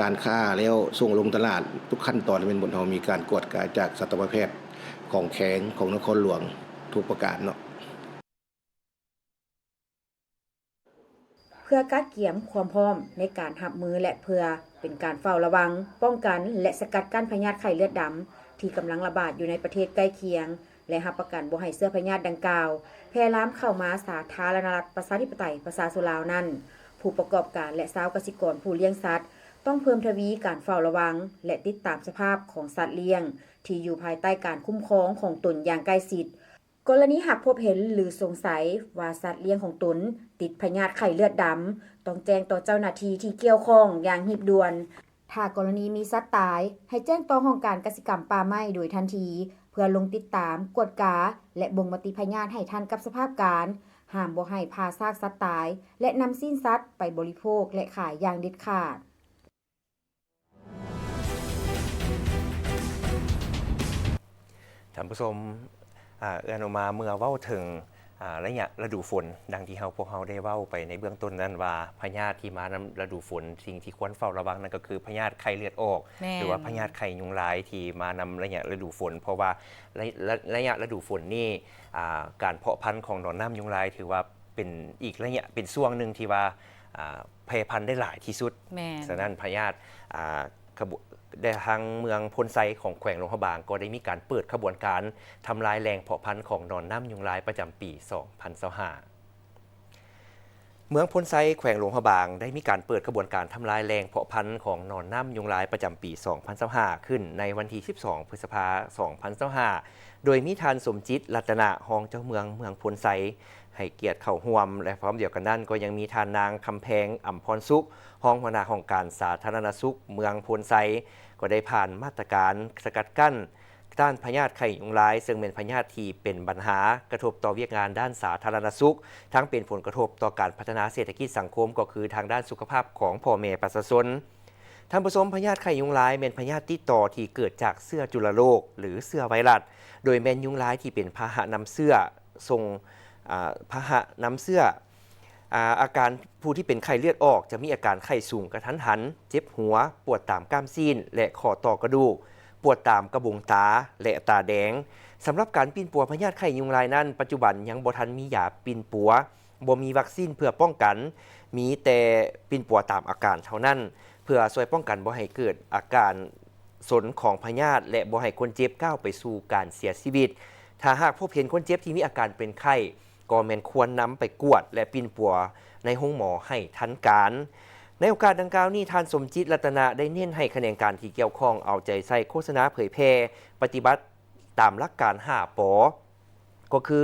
ການຂ້າແລ້ວສົ່ງລົງຕະຫຼາດ ທຸກຂັ້ນຕອນແມ່ນໝົດເຮົາມີການກວດກາຈາກສັດຕະວະແພດຂອງແຂວງ ຂອງນະຄອນຫຼວງທຸກປະການເນາະ. ເພື່ອກະກຽມຄວາມພ້ອມໃນການຮັບມື ແລະ ເພື່ອເປັນການເຝົ້າລະວັງ, ປ້ອງກັນ ແລະ ສະກັດກັ້ນພະຍາດໄຂ້ເລືອດດຳ ທີ່ກຳລັງລະບາດຢູ່ໃນປະເທດໃກ້ຄຽງ ແລະ ຮັບປະກັນບໍ່ໃຫ້ເຊື້ອພະຍາດດັ່ງກ່າວແຜ່ລາມເຂົ້າມາສາທາລະນະລັດ ປະຊາທິປະໄຕ ປະຊາຊົນລາວນັ້ນ, ຜູ້ປະກອບການ ແລະ ຊາວກະສິກອນຜູ້ລ້ຽງສັດ ຕ້ອງເພີ່ມທະວີການເຝົ້າລະວັງ ແລະ ຕິດຕາມສະພາບຂອງສັດລ້ຽງທີ່ຢູ່ພາຍໃຕ້ການຄຸ້ມຄອງຂອງຕົນຢ່າງໃກ້ຊິດ. ກໍລະນີຫາກພົບເຫັນ ຫຼື ສົງໄສວ່າສັດລ້ຽງຂອງຕົນຕິດພະຍາດໄຂ້ເລືອດດຳ, ຕ້ອງແຈ້ງຕໍ່ເຈົ້າໜ້າທີ່ທີ່ກ່ຽວຂ້ອງຢ່າງຮີບດ່ວນ. ຖ້າກໍລະນີມີສັດຕາຍ, ໃຫ້ແຈ້ງຕໍ່ຫ້ອງການກະສິກຳປ່າໄມ້ໂດຍທັນທີ, ເພ ພື່ອລົງຕິດຕາມ, ກວດກາ ແລະ ບົ່ງມະຕິພະຍາດໃຫ້ທັນກັບສະພາບການ, ຫ້າມບໍ່ໃຫ້ຜ່າຊາກສັດຕາຍ ແລະ ນຳຊີ້ນສັດໄປບໍລິໂພກ ແລະ ຂາຍຢ່າງເດັດຂາດ. ທ່ານຜູ້ຊົມ, ອາ, ເອື້ອຍອອກມາເມື່ອເວົ້າເຖິງ, ອາ, ໄລຍະລະດູຝົນ, ດັ່ງທີ່ເຮົາ, ພວກເຮົາໄດ້ເວົ້າໄປໃນເບື້ອງຕົ້ນນັ້ນວ່າ ພະຍາດທີ່ມານຳລະດູຝົນ, ສິ່ງທີ່ຄວນເຝົ້າລະວັງນັ້ນກໍຄືພະຍາດໄຂ້ເລືອດອອກ ແມ່ນ ຫຼືວ່າພະຍາດໄຂ້ຍຸງລາຍທີ່ມານຳໄລຍະລະດູຝົນ, ເພາະວ່າໄລ, ໄລ, ໄລຍະລະດູຝົນນີ້, ອາ, ການເພາະພັນຂອງໜອນນ້ຳຍຸງລາຍຖືວ່າເປັນອີກໄລຍະ, ເປັນຊ່ວງໜຶ່ງທີ່ວ່າ, ອາ, ແຜ່ພັນໄດ້ຫຼາຍທີ່ສຸດ. ແມ່ນ. ສະນັ້ນພະຍາດ, ອາ, ຂະບວນ, ແລະ ທາງເມືອງໂພນໄຊຂອງແຂວງຫຼວງພະບາງ ກໍໄດ້ມີການເປີດຂະບວນການທຳລາຍແຫຼ່ງເພາະພັນຂອງໜອນນ້ຳຍຸງລາຍປະຈຳປີສອງພັນຊາວຫ້າ. ເມືອງໂພນໄຊແຂວງຫຼວງພະບາງ ໄດ້ມີການເປີດຂະບວນການທຳລາຍແຫຼ່ງເພາະພັນຂອງໜອນນ້ຳຍຸງລາຍປະຈຳປີສອງພັນຊາວຫ້າ ຂຶ້ນໃນວັນທີສິບສອງ ພຶດສະພາ ສອງພັນຊາວຫ້າ ໂດຍມີທ່ານ ສົມຈິດ ລັດຕະນະ ຮອງເຈົ້າເມືອງເມືອງໂພນໄຊ ໃຫ້ກຽດເຂົ້າຮ່ວມ ແລະ ພ້ອມດຽວກັນນັ້ນກໍຍັງມີທ່ານນາງ ຄຳແພງ ອຳພອນສຸກ ຮອງຫົວໜ້າຫ້ອງການສາທາລະນະສຸກເມືອງໂພນໄຊ ກໍໄດ້ຜ່ານມາດຕະການສະກັດກັ້ນຕ້ານພະຍາດໄຂ້ຍຸງລາຍ ເຊິ່ງແມ່ນພະຍາດທີ່ເປັນບັນຫາກະທົບຕໍ່ວຽກງານດ້ານສາທາລະນະສຸກ ທັງເປັນຜົນກະທົບຕໍ່ການພັດທະນາເສດຖະກິດສັງຄົມ ກໍຄືທາງດ້ານສຸຂະພາບຂອງພໍ່ແມ່ປະຊາຊົນ. ທ່ານຜູ້ຊົມ, ພະຍາດໄຂ້ຍຸງລາຍແມ່ນພະຍາດຕິດຕໍ່ທີ່ເກີດຈາກເຊື້ອຈຸລະໂລກ ຫຼື ເຊື້ອໄວຣັສ, ໂດຍແມ່ນຍຸງລາຍທີ່ເປັນພາຫະນຳເຊື້ອ ສົ່ງ, ອາ, ພາຫະນຳເຊື້ອ. ອາ, ອາການຜູ້ທີ່ເປັນໄຂ້ເລືອດອອກຈະມີອາການໄຂ້ສູງກະທັນຫັນ, ເຈັບຫົວ, ປວດຕາມກ້າມຊີ້ນ ແລະ ຂໍ້ຕໍ່ກະດູກ, ປວດຕາມກະບົງຕາ ແລະ ຕາແດງ. ສຳລັບການປິ່ນປົວພະຍາດໄຂ້ຍຸງລາຍນັ້ນ, ປັດຈຸບັນຍັງບໍ່ທັນມີຢາປິ່ນປົວ, ບໍ່ມີວັກຊີນເພື່ອປ້ອງກັນ, ມີແຕ່ປິ່ນປົວຕາມອາການເທົ່ານັ້ນ ເພື່ອຊ່ວຍປ້ອງກັນບໍ່ໃຫ້ເກີດອາການສົນຂອງພະຍາດ ແລະ ບໍ່ໃຫ້ຄົນເຈັບກ້າວໄປສູ່ການເສຍຊີວິດ. ຖ້າຫາກພົບເຫັນຄົນເຈັບທີ່ມີອາການເປັນໄຂ້, ກໍແມ່ນຄວນນຳໄປກວດ ແລະ ປິ່ນປົວໃນໂຮງໝໍໃຫ້ທັນການ. ໃນໂອກາດດັ່ງກ່າວນີ້, ທ່ານ ສົມຈິດ ລັດຕະນະ ໄດ້ເນັ້ນໃຫ້ຂະແໜງການທີ່ກ່ຽວຂ້ອງເອົາໃຈໃສ່ໂຄສະນາເຜີຍແຜ່ປະຕິບັດຕາມຫຼັກການຫ້າ ປ ກໍຄື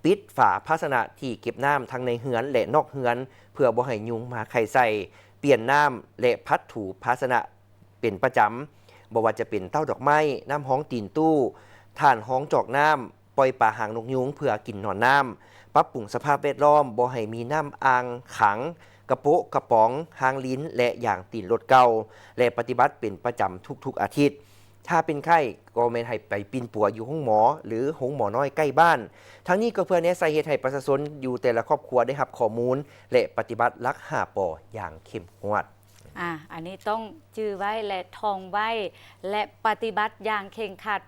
ປິດຝາພາຊະນະທີ່ເກັບນ້ຳທັງໃນເຮືອນ ແລະ ນອກເຮືອນ ເພື່ອບໍ່ໃຫ້ຍຸງມາໄຂ່ໃສ່, ປ່ຽນນ້ຳ ແລະ ພັດຖູພາຊະນະ ເປັນປະຈຳ, ບໍ່ວ່າຈະເປັນເຕົ້າດອກໄມ້, ນ້ຳຮອງຕີນຕູ້, ຖ່ານຮອງຈອກນ້ຳ, ປ່ອຍປາຫາງນົກຍຸງເພື່ອກິນໜອນນ້ຳ, ປັບປຸງສະພາບແວດລ້ອມ, ບໍ່ໃຫ້ມີນ້ຳອ່າງຂັງ, ກະໂປະກະປ໋ອງ, ຮາງລິນ ແລະ ຢາງຕີນລົດເກົ່າ ແລະ ປະຕິບັດເປັນປະຈຳທຸກໆອາທິດ. ຖ້າເປັນໄຂ້ກໍແມ່ນໃຫ້ໄປປິ່ນປົວຢູ່ໂຮງໝໍ ຫຼື ໂຮງໝໍນ້ອຍໃກ້ບ້ານ. ທັງນີ້ກໍເພື່ອແນໃສ່ເຮັດໃຫ້ປະຊາຊົນຢູ່ແຕ່ລະຄອບຄົວໄດ້ຮັບຂໍ້ມູນ ແລະ ປະຕິບັດຫຼັກຫ້າ ປ ຢ່າງເຂັ້ມງວດ. ອາ ອັນນີ້ຕ້ອງຈື່ໄວ້ ແລະ ທ່ອງໄວ້ ແລະ ປະຕິບັດຢ່າງເຄັ່ງຄັດ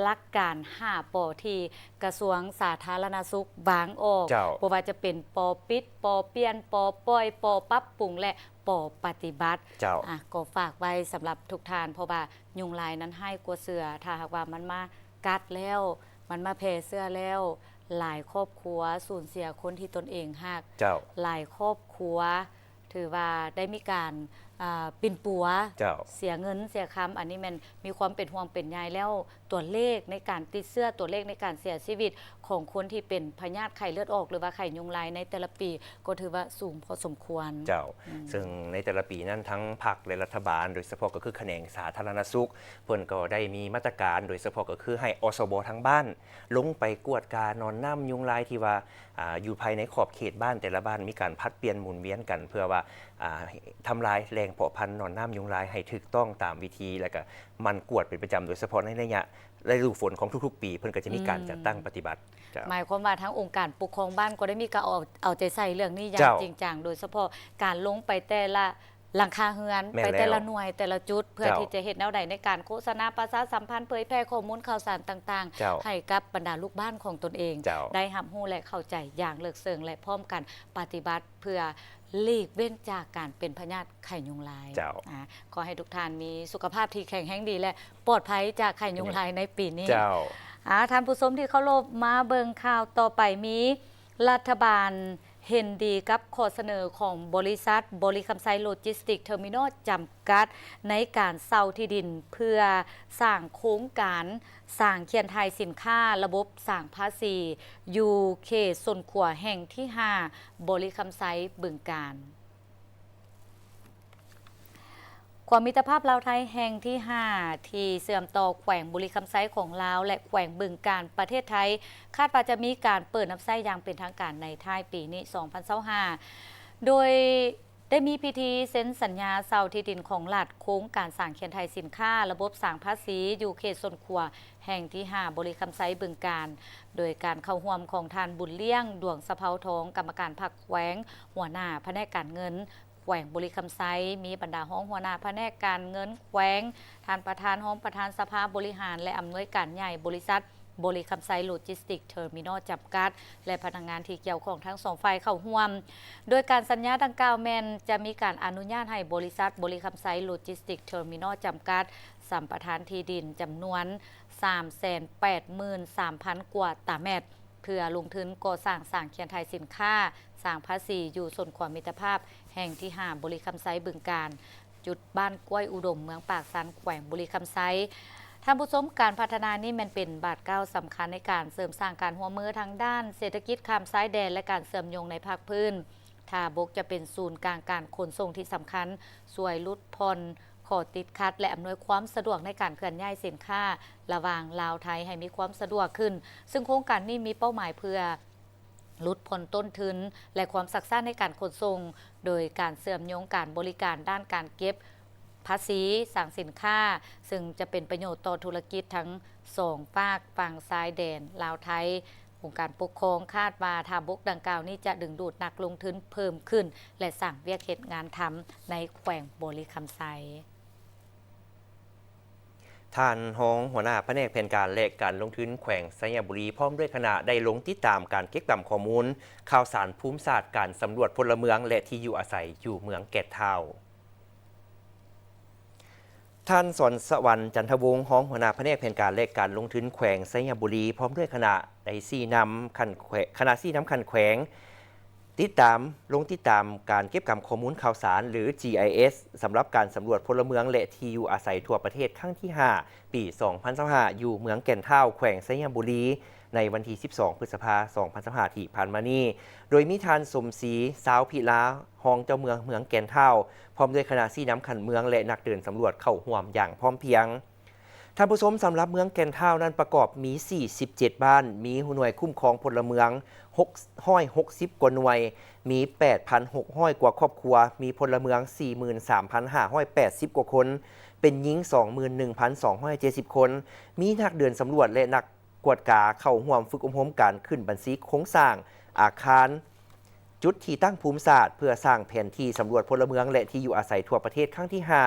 ຫຼັກການຫ້າ ປ ທີ່ກະຊວງສາທາລະນະສຸກວາງອອກ, ເຈົ້າ. ບໍ່ວ່າຈະເປັນ ປ ປິດ, ປ ປ່ຽນ, ປ ປ່ອຍ, ປ ປັບປຸງ ແລະ ປ ປະຕິບັດ. ເຈົ້າ. ອາ ກໍຝາກໄວ້ສຳລັບທຸກທ່ານ, ເພາະວ່າຍຸງລາຍນັ້ນຮ້າຍກວ່າເສືອ, ຖ້າຫາກວ່າມັນມາກັດແລ້ວ, ມັນມາແຜ່ເຊື້ອແລ້ວ, ຫຼາຍຄອບຄົວສູນເສຍຄົນທີ່ຕົນເອງຮັກ, ເຈົ້າ. ຫຼາຍຄອບຄົວ ຖືວ່າໄດ້ມີການ, ອາ, ປິ່ນປົວ, ເຈົ້າ. ເສຍເງິນເສຍຄຳ, ອັນນີ້ແມ່ນມີຄວາມເປັນຫ່ວງເປັນໃຍແລ້ວ. ຕົວເລກໃນການຕິດເຊື້ອ, ຕົວເລກໃນການເສຍຊີວິດຂອງຄົນທີ່ເປັນພະຍາດໄຂ້ເລືອດອອກ ຫຼືວ່າໄຂ້ຍຸງລາຍໃນແຕ່ລະປີ ກໍຖືວ່າສູງພໍສົມຄວນ. ເຈົ້າ. ອືມ. ເຊິ່ງໃນແຕ່ລະປີນັ້ນ ທັງພັກ ແລະ ລັດຖະບານ, ໂດຍສະເພາະກໍຄືຂະແໜງສາທາລະນະສຸກ, ເພິ່ນກໍໄດ້ມີມາດຕະການ, ໂດຍສະເພາະກໍຄືໃຫ້ ອສບ ທາງບ້ານ ລົງໄປກວດກາໜອນນ້ຳຍຸງລາຍທີ່ວ່າ, ອາ, ຢູ່ພາຍໃນຂອບເຂດບ້ານ, ແຕ່ລະບ້ານມີການຜັດປ່ຽນໝູນວຽນກັນ ເພື່ອວ່າ, ອາ, ທຳລາຍແຫຼ່ງເພາະພັນໜອນນ້ຳຍຸງລາຍໃຫ້ຖືກຕ້ອງຕາມວິທີ ແລະ ກະໝັ່ນກວດເປັນປະຈຳ, ໂດຍສະເພາະໃນໄລຍະ ລະດູຝົນຂອງທຸກໆປີ ເພິ່ນກໍຈະມີການ ອືມ ຈັດຕັ້ງປະຕິບັດ. ເຈົ້າ. ໝາຍຄວາມວ່າທາງອົງການປົກຄອງບ້ານກໍໄດ້ມີການເອົາ, ເອົາໃຈໃສ່ເລື່ອງນີ້ຢ່າງ ເຈົ້າ. ຈິງຈັງ, ໂດຍສະເພາະການລົງໄປແຕ່ລະ ຫຼັງຄາເຮືອນ ແມ່ນ ໄປແຕ່ລະ ເຈົ້າ ໜ່ວຍ ແຕ່ລະຈຸດ ເພື່ອ ເຈົ້າ ທີ່ຈະເຮັດແນວໃດໃນການໂຄສະນາ ປະຊາສຳພັນ ເຜີຍແຜ່ຂໍ້ມູນຂ່າວສານຕ່າງໆ ເຈົ້າ ໃຫ້ກັບບັນດາລູກບ້ານຂອງຕົນເອງ ເຈົ້າ ໄດ້ຮັບຮູ້ ແລະ ເຂົ້າໃຈຢ່າງເລິກເຊິ່ງ ແລະ ພ້ອມກັນປະຕິບັດເພື່ອຫຼີກເວັ້ນຈາກການເປັນພະຍາດໄຂ້ຍຸງລາຍ. ເຈົ້າ. ອາ, ຂໍໃຫ້ທຸກທ່ານມີສຸຂະພາບທີ່ແຂງແຮງດີ ແລະ ປອດໄພຈາກໄຂ້ຍຸງລາຍໃນປີນີ້. ເຈົ້າ. ອາ, ທ່ານຜູ້ຊົມທີ່ເຄົາລົບ, ມາເບິ່ງຂ່າວຕໍ່ໄປ. ມີລັດຖະບານ ເຫັນດີກັບຂໍ້ສະເໜີຂອງບໍລິສັດບໍລິຄຳໄຊໂລຈິສຕິກເທີມິນອລຈຳກັດ ໃນການເຊົ່າທີ່ດິນເພື່ອສ້າງໂຄງການສ້າງເຂື່ອນຖ່າຍສິນຄ້າລະບົບສາງພາສີ ຢູ່ເຂດໂຊນຂົວແຫ່ງທີຫ້າ ບໍລິຄຳໄຊ ບຶງການ. ກອງມິດຕະພາບລາວໄທແຫ່ງທີຫ້າ ທີ່ເຊື່ອມຕໍ່ແຂວງບໍລິຄຳໄຊຂອງລາວ ແລະ ແຂວງບຶງການປະເທດໄທ ຄາດວ່າຈະມີການເປີດຮັບໃຊ້ຢ່າງເປັນທາງການໃນທ້າຍປີນີ້ ສອງພັນຊາວຫ້າ ໂດຍ ໄດ້ມີພິທີເຊັນສັນຍາເຊົ່າທີ່ດິນຂອງລັດ, ໂຄງການສ້າງເຂື່ອນຖ່າຍສິນຄ້າ, ລະບົບສ້າງພາສີຢູ່ເຂດຊົນຂົວແຫ່ງທີຫ້າ ບໍລິຄຳໄຊ ບຶງການ, ໂດຍການເຂົ້າຮ່ວມຂອງທ່ານ ບຸນລ້ຽງ ດວງສະເພົາທອງ ກຳມະການພັກແຂວງ, ຫົວໜ້າພະແນກການເງິນແຂວງບໍລິຄຳໄຊ, ມີບັນດາຮອງຫົວໜ້າພະແນກການເງິນແຂວງ, ທ່ານປະທານ, ຮອງປະທານສະພາບໍລິຫານ ແລະ ອຳນວຍການໃຫຍ່ບໍລິສັດ ບໍລິຄຳໄຊໂລຈິສຕິກເທີມິນອລຈຳກັດ ແລະ ພະນັກງານທີ່ກ່ຽວຂ້ອງທັງສອງຝ່າຍເຂົ້າຮ່ວມ. ໂດຍການສັນຍາດັ່ງກ່າວແມ່ນຈະມີການອະນຸຍາດໃຫ້ບໍລິສັດ ບໍລິຄຳໄຊໂລຈິສຕິກເທີມິນອລຈຳກັດ ສຳປະທານທີ່ດິນຈຳນວນ ສາມແສນແປດໝື່ນສາມພັນ ກວ່າຕາແມັດ ເພື່ອລົງທຶນກໍ່ສ້າງສາງເຂື່ອນຖ່າຍສິນຄ້າ, ສ້າງພາສີຢູ່ຊົນຂົວມິດຕະພາບແຫ່ງທີຫ້າ ບໍລິຄຳໄຊ ບຶງການ. ຈຸດບ້ານກ້ວຍອຸດົມ ເມືອງປາກຊັນ ແຂວງບໍລິຄຳໄຊ. ທ່ານຜູ້ຊົມ, ການພັດທະນານີ້ແມ່ນເປັນບາດກ້າວສຳຄັນໃນການເສີມສ້າງການຮ່ວມມືທາງດ້ານເສດຖະກິດຂ້າມຊາຍແດນ ແລະ ການເຊື່ອມໂຍງໃນພາກພື້ນ. ທ່າບົກຈະເປັນສູນກາງການຂົນສົ່ງທີ່ສຳຄັນ, ຊ່ວຍຫຼຸດຜ່ອນຂໍ້ຕິດຂັດ ແລະ ອຳນວຍຄວາມສະດວກໃນການເຄື່ອນຍ້າຍສິນຄ້າລະຫວ່າງລາວໄທໃຫ້ມີຄວາມສະດວກຂຶ້ນ, ຊຶ່ງໂຄງການນີ້ມີເປົ້າໝາຍເພື່ອ ຫຼຸດຜ່ອນຕົ້ນທຶນ ແລະ ຄວາມຊັກຊ້າໃນການຂົນສົ່ງ, ໂດຍການເຊື່ອມໂຍງການບໍລິການດ້ານການເກັບພາສີ, ສ້າງສິນຄ້າ, ເຊິ່ງຈະເປັນປະໂຫຍດຕໍ່ທຸລະກິດທັງສອງຟາກຝັ່ງຊາຍແດນລາວໄທ. ອົງການປົກຄອງຄາດວ່າທ່າບົກດັ່ງກ່າວນີ້ຈະດຶງດູດນັກລົງທຶນເພີ່ມຂຶ້ນ ແລະ ສ້າງວຽກເຮັດງານທຳໃນແຂວງບໍລິຄຳໄຊ. ທ່ານຮອງຫົວໜ້າພະແນກແຜນການ ແລະ ການລົງທຶນແຂວງໄຊຍະບູລີ ພ້ອມດ້ວຍຄະນະ ໄດ້ລົງຕິດຕາມການເກັບກຳຂໍ້ມູນຂ່າວສານພູມສາດ, ການສຳຫຼວດພົນລະເມືອງ ແລະ ທີ່ຢູ່ອາໄສຢູ່ເມືອງແກ່ນທ້າວ. ທ່ານ ສອນສະຫວັນ ຈັນທະວົງ ຮອງຫົວໜ້າພະແນກແຜນການ ແລະ ການລົງທຶນແຂວງໄຊຍະບູລີ ພ້ອມດ້ວຍຄະນະ ໄດ້ຊີ້ນຳຂັ້ນແຂວ-, ຄະນະຊີ້ນຳຂັ້ນແຂວງ ຕິດຕາມ, ລົງຕິດຕາມການເກັບກຳຂໍ້ມູນຂ່າວສານ ຫຼື ຈີໄອເອສ ສຳລັບການສຳຫຼວດພົນລະເມືອງ ແລະ ທີ່ຢູ່ອາໄສທົ່ວປະເທດຄັ້ງທີຫ້າ ປີສອງພັນຊາວຫ້າ ຢູ່ເມືອງແກ່ນທ້າວ ແຂວງໄຊຍະບູລີ ໃນວັນທີສິບສອງ ພຶດສະພາ ສອງພັນຊາວຫ້າ ທີ່ຜ່ານມານີ້, ໂດຍມີທ່ານ ສົມສີ ຊາວພິລາ ຮອງເຈົ້າເມືອງເມືອງແກ່ນທ້າວ ພ້ອມດ້ວຍຄະນະຊີ້ນຳຂັ້ນເມືອງ ແລະ ນັກເດີນສຳຫຼວດເຂົ້າຮ່ວມຢ່າງພ້ອມພຽງ. ທ່ານຜູ້ຊົມ, ສຳລັບເມືອງແກ່ນທ້າວນັ້ນປະກອບມີສີ່ສິບເຈັດບ້ານ, ມີໜ່ວຍຄຸ້ມຄອງພົນລະເມືອງຫົກຮ້ອຍຫົກສິບກວ່າໜ່ວຍ, ມີແປດພັນຫົກຮ້ອຍກວ່າຄອບຄົວ, ມີພົນລະເມືອງສີ່ໝື່ນສາມພັນຫ້າຮ້ອຍແປດສິບກວ່າຄົນ, ເປັນຍິງສອງໝື່ນໜຶ່ງພັນສອງຮ້ອຍເຈັດສິບຄົນ, ມີນັກເດີນສຳຫຼວດ ແລະ ນັກກວດກາເຂົ້າຮ່ວມຝຶກອົບຮົມການຂຶ້ນບັນຊີໂຄງສ້າງອາຄານ, ຈຸດທີ່ຕັ້ງພູມສາດ ເພື່ອສ້າງແຜນທີ່ສຳຫຼວດພົນລະເມືອງ ແລະ ທີ່ຢູ່ອາໄສທົ່ວປະເທດຄັ້ງທີຫ້າ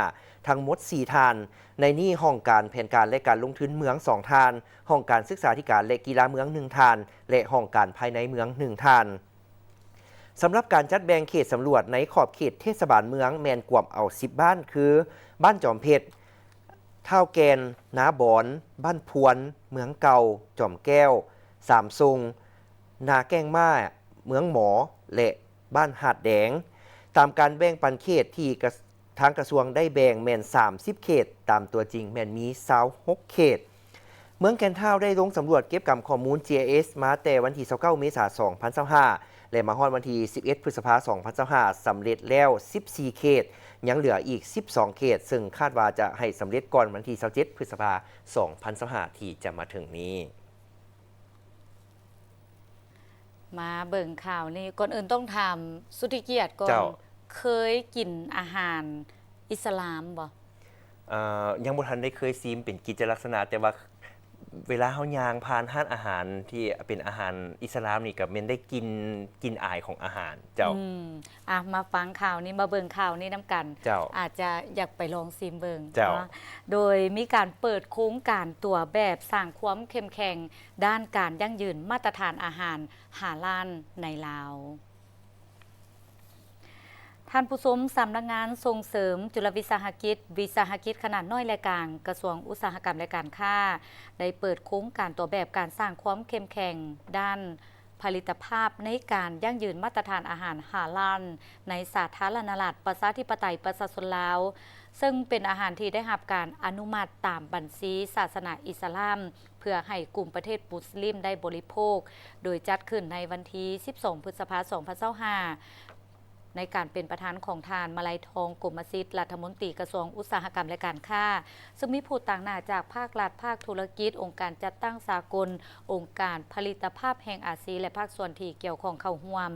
ທັງໝົດສີ່ທ່ານ. ໃນນີ້ ຫ້ອງການແຜນການ ແລະ ການລົງທຶນເມືອງສອງທ່ານ, ຫ້ອງການສຶກສາທິການ ແລະ ກິລາເມືອງໜຶ່ງທ່ານ ແລະ ຫ້ອງການພາຍໃນເມືອງໜຶ່ງທ່ານ. ສຳລັບການຈັດແບ່ງເຂດສຳຫຼວດໃນຂອບເຂດເທດສະບານເມືອງ ແມ່ນກວມເອົາສິບບ້ານ ຄື ບ້ານຈອມເພັດ, ທ້າວແກ່ນ, ນາບອນ, ບ້ານພວນ, ເມືອງເກົ່າ, ຈອມແກ້ວ, ສາມຊົງ, ນາແກ້ງມ້າ, ເມືອງໝໍ ແລະ ບ້ານຫາດແດງ. ຕາມການແບ່ງປັນເຂດທີ່ກະ ທາງກະຊວງໄດ້ແບ່ງແມ່ນສາມສິບເຂດ, ຕາມຕົວຈິງແມ່ນມີຊາວຫົກເຂດ. ເມືອງແກ່ນທ້າວໄດ້ລົງສຳຫຼວດເກັບກຳຂໍ້ມູນ ຈີໄອເອສ ມາແຕ່ວັນທີຊາວເກົ້າ ເມສາ ສອງພັນຊາວຫ້າ ແລະ ມາຮອດວັນທີສິບເອັດ ພຶດສະພາ ສອງພັນຊາວຫ້າ ສຳເລັດແລ້ວສິບສີ່ເຂດ, ຍັງເຫຼືອອີກສິບສອງເຂດ ເຊິ່ງຄາດວ່າຈະໃຫ້ສຳເລັດກ່ອນວັນທີຊາວເຈັດ ພຶດສະພາ ສອງພັນຊາວຫ້າ ທີ່ຈະມາເຖິງນີ້. ມາເບິ່ງຂ່າວນີ້, ກ່ອນອື່ນຕ້ອງຖາມສຸດທິກຽດກ່ອນ, ເຈົ້າ. ເຄີຍກິນອາຫານອິດສະລາມບໍ່? ເອີ ຍັງບໍ່ທັນໄດ້ເຄີຍຊີມເປັນກິດຈະລັກສະນະ, ແຕ່ວ່າເວລາເຮົາຍ່າງຜ່ານຮ້ານອາຫານທີ່ເປັນອາຫານອິດສະລາມນີ້ ກໍແມ່ນໄດ້ກິ່ນ ກິ່ນອາຍຂອງອາຫານ. ເຈົ້າ. ອືມ ອ່ະ ມາຟັງຂ່າວນີ້, ມາເບິ່ງຂ່າວນີ້ນຳກັນ. ເຈົ້າ. ອາດຈະຢາກໄປລອງຊີມເບິ່ງ. ເຈົ້າ. ເນາະ. ໂດຍມີການເປີດໂຄງການຕົວແບບສ້າງຄວາມເຂັ້ມແຂງດ້ານການຢັ້ງຢືນມາດຕະຖານອາຫານຫ້າລ້ານໃນລາວ. ທ່ານຜູ້ຊົມ, ສຳນັກງານສົ່ງເສີມຈຸລະວິສາຫະກິດ, ວິສາຫະກິດຂະໜາດນ້ອຍ ແລະ ກາງ, ກະຊວງອຸດສາຫະກຳ ແລະ ການຄ້າ ໄດ້ເປີດໂຄງການຕົວແບບການສ້າງຄວາມເຂັ້ມແຂງດ້ານ ຜະລິດຕະພາບໃນການຢັ້ງຢືນມາດຕະຖານອາຫານຫ້າລ້ານໃນສາທາລະນະລັດ ປະຊາທິປະໄຕ ປະຊາຊົນລາວ, ເຊິ່ງເປັນອາຫານທີ່ໄດ້ຮັບການອະນຸມັດຕາມບັນຊີສາສະໜາອິດສະລາມ ເພື່ອໃຫ້ກຸ່ມປະເທດມຸສລິມໄດ້ບໍລິໂພກ, ໂດຍຈັດຂຶ້ນໃນວັນທີສິບສອງ ພຶດສະພາ ສອງພັນຊາວຫ້າ. ໃນການເປັນປະທານຂອງທ່ານ ມະໄລທອງ ກົມມະສິດ ລັດຖະມົນຕີກະຊວງອຸດສາຫະກຳ ແລະ ການຄ້າ, ເຊິ່ງມີຜູ້ຕາງໜ້າຈາກພາກລັດ, ພາກທຸລະກິດ, ອົງການຈັດຕັ້ງສາກົນ, ອົງການຜະລິດຕະພາບແຫ່ງອາຊີ ແລະ ພາກສ່ວນທີ່ກ່ຽວຂ້ອງເຂົ້າຮ່ວມ.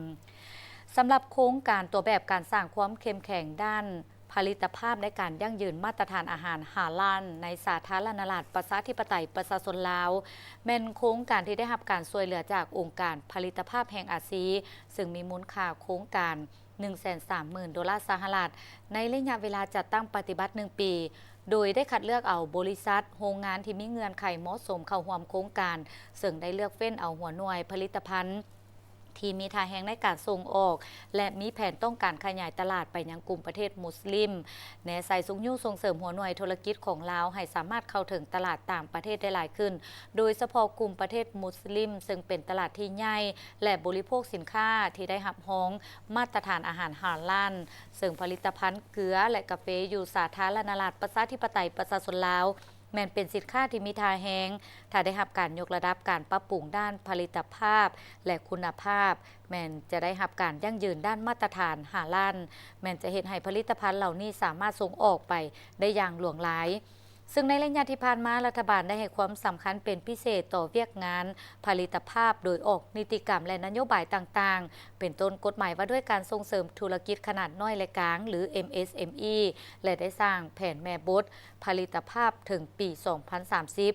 ສຳລັບໂຄງການຕົວແບບການສ້າງຄວາມເຂັ້ມແຂງດ້ານຜະລິດຕະພາບໃນການຢັ້ງຢືນມາດຕະຖານອາຫານຮາລານໃນສາທາລະນະລັດປະຊາທິປະໄຕປະຊາຊົນລາວ, ແມ່ນໂຄງການທີ່ໄດ້ຮັບການຊ່ວຍເຫຼືອຈາກອົງການຜະລິດຕະພາບແຫ່ງອາຊີ, ເຊິ່ງມີມູນຄ່າໂຄງການ ໜຶ່ງແສນສາມໝື່ນໂດລາສະຫະລັດ ໃນໄລຍະເວລາຈັດຕັ້ງປະຕິບັດໜຶ່ງປີ, ໂດຍໄດ້ຄັດເລືອກເອົາບໍລິສັດ, ໂຮງງານທີ່ມີເງື່ອນໄຂເໝາະສົມເຂົ້າຮ່ວມໂຄງການ, ເຊິ່ງໄດ້ເລືອກເຟ້ນເອົາຫົວໜ່ວຍຜະລິດຕະພັນທີ່ມີທ່າແຮງໃນການສົ່ງອອກ ແລະ ມີແຜນຕ້ອງການຂະຫຍາຍຕະຫຼາດໄປຍັງກຸ່ມປະເທດມຸສລິມ, ແນໃສ່ຊຸກຍູ້ສົ່ງເສີມຫົວໜ່ວຍທຸລະກິດຂອງລາວໃຫ້ສາມາດເຂົ້າເຖິງຕະຫຼາດຕ່າງປະເທດໄດ້ຫຼາຍຂຶ້ນ, ໂດຍສະເພາະກຸ່ມປະເທດມຸສລິມ, ເຊິ່ງເປັນຕະຫຼາດທີ່ໃຫຍ່ ແລະ ບໍລິໂພກສິນຄ້າທີ່ໄດ້ຮັບຮອງມາດຕະຖານອາຫານຮາລານ, ເຊິ່ງຜະລິດຕະພັນເກືອ ແລະ ກາເຟຢູ່ສາທາລະນະລັດປະຊາທິປະໄຕປະຊາຊົນລາວ ແມ່ນເປັນສິນຄ້າທີ່ມີທ່າແຮງ, ຖ້າໄດ້ຮັບການຍົກລະດັບການປັບປຸງດ້ານຜະລິດຕະພາບ ແລະ ຄຸນນະພາບ, ແມ່ນຈະໄດ້ຮັບການຢັ້ງຢືນດ້ານມາດຕະຖານຮາລານ, ແມ່ນຈະເຮັດໃຫ້ຜະລິດຕະພັນເຫຼົ່ານີ້ສາມາດສົ່ງອອກໄປໄດ້ຢ່າງຫຼວງຫຼາຍ. ເຊິ່ງໃນໄລຍະທີ່ຜ່ານມາ, ລັດຖະບານໄດ້ໃຫ້ຄວາມສຳຄັນເປັນພິເສດຕໍ່ວຽກງານຜະລິດຕະພາບ ໂດຍອອກນິຕິກຳ ແລະ ນະໂຍບາຍຕ່າງໆ ເປັນຕົ້ນກົດໝາຍວ່າດ້ວຍການສົ່ງເສີມທຸລະກິດຂະໜາດນ້ອຍ ແລະ ກາງ ຫຼື ເອັມເອສເອັມອີ ແລະ ໄດ້ສ້າງແຜນແມ່ບົດຜະລິດຕະພາບເຖິງປີສອງພັນສາມສິບ.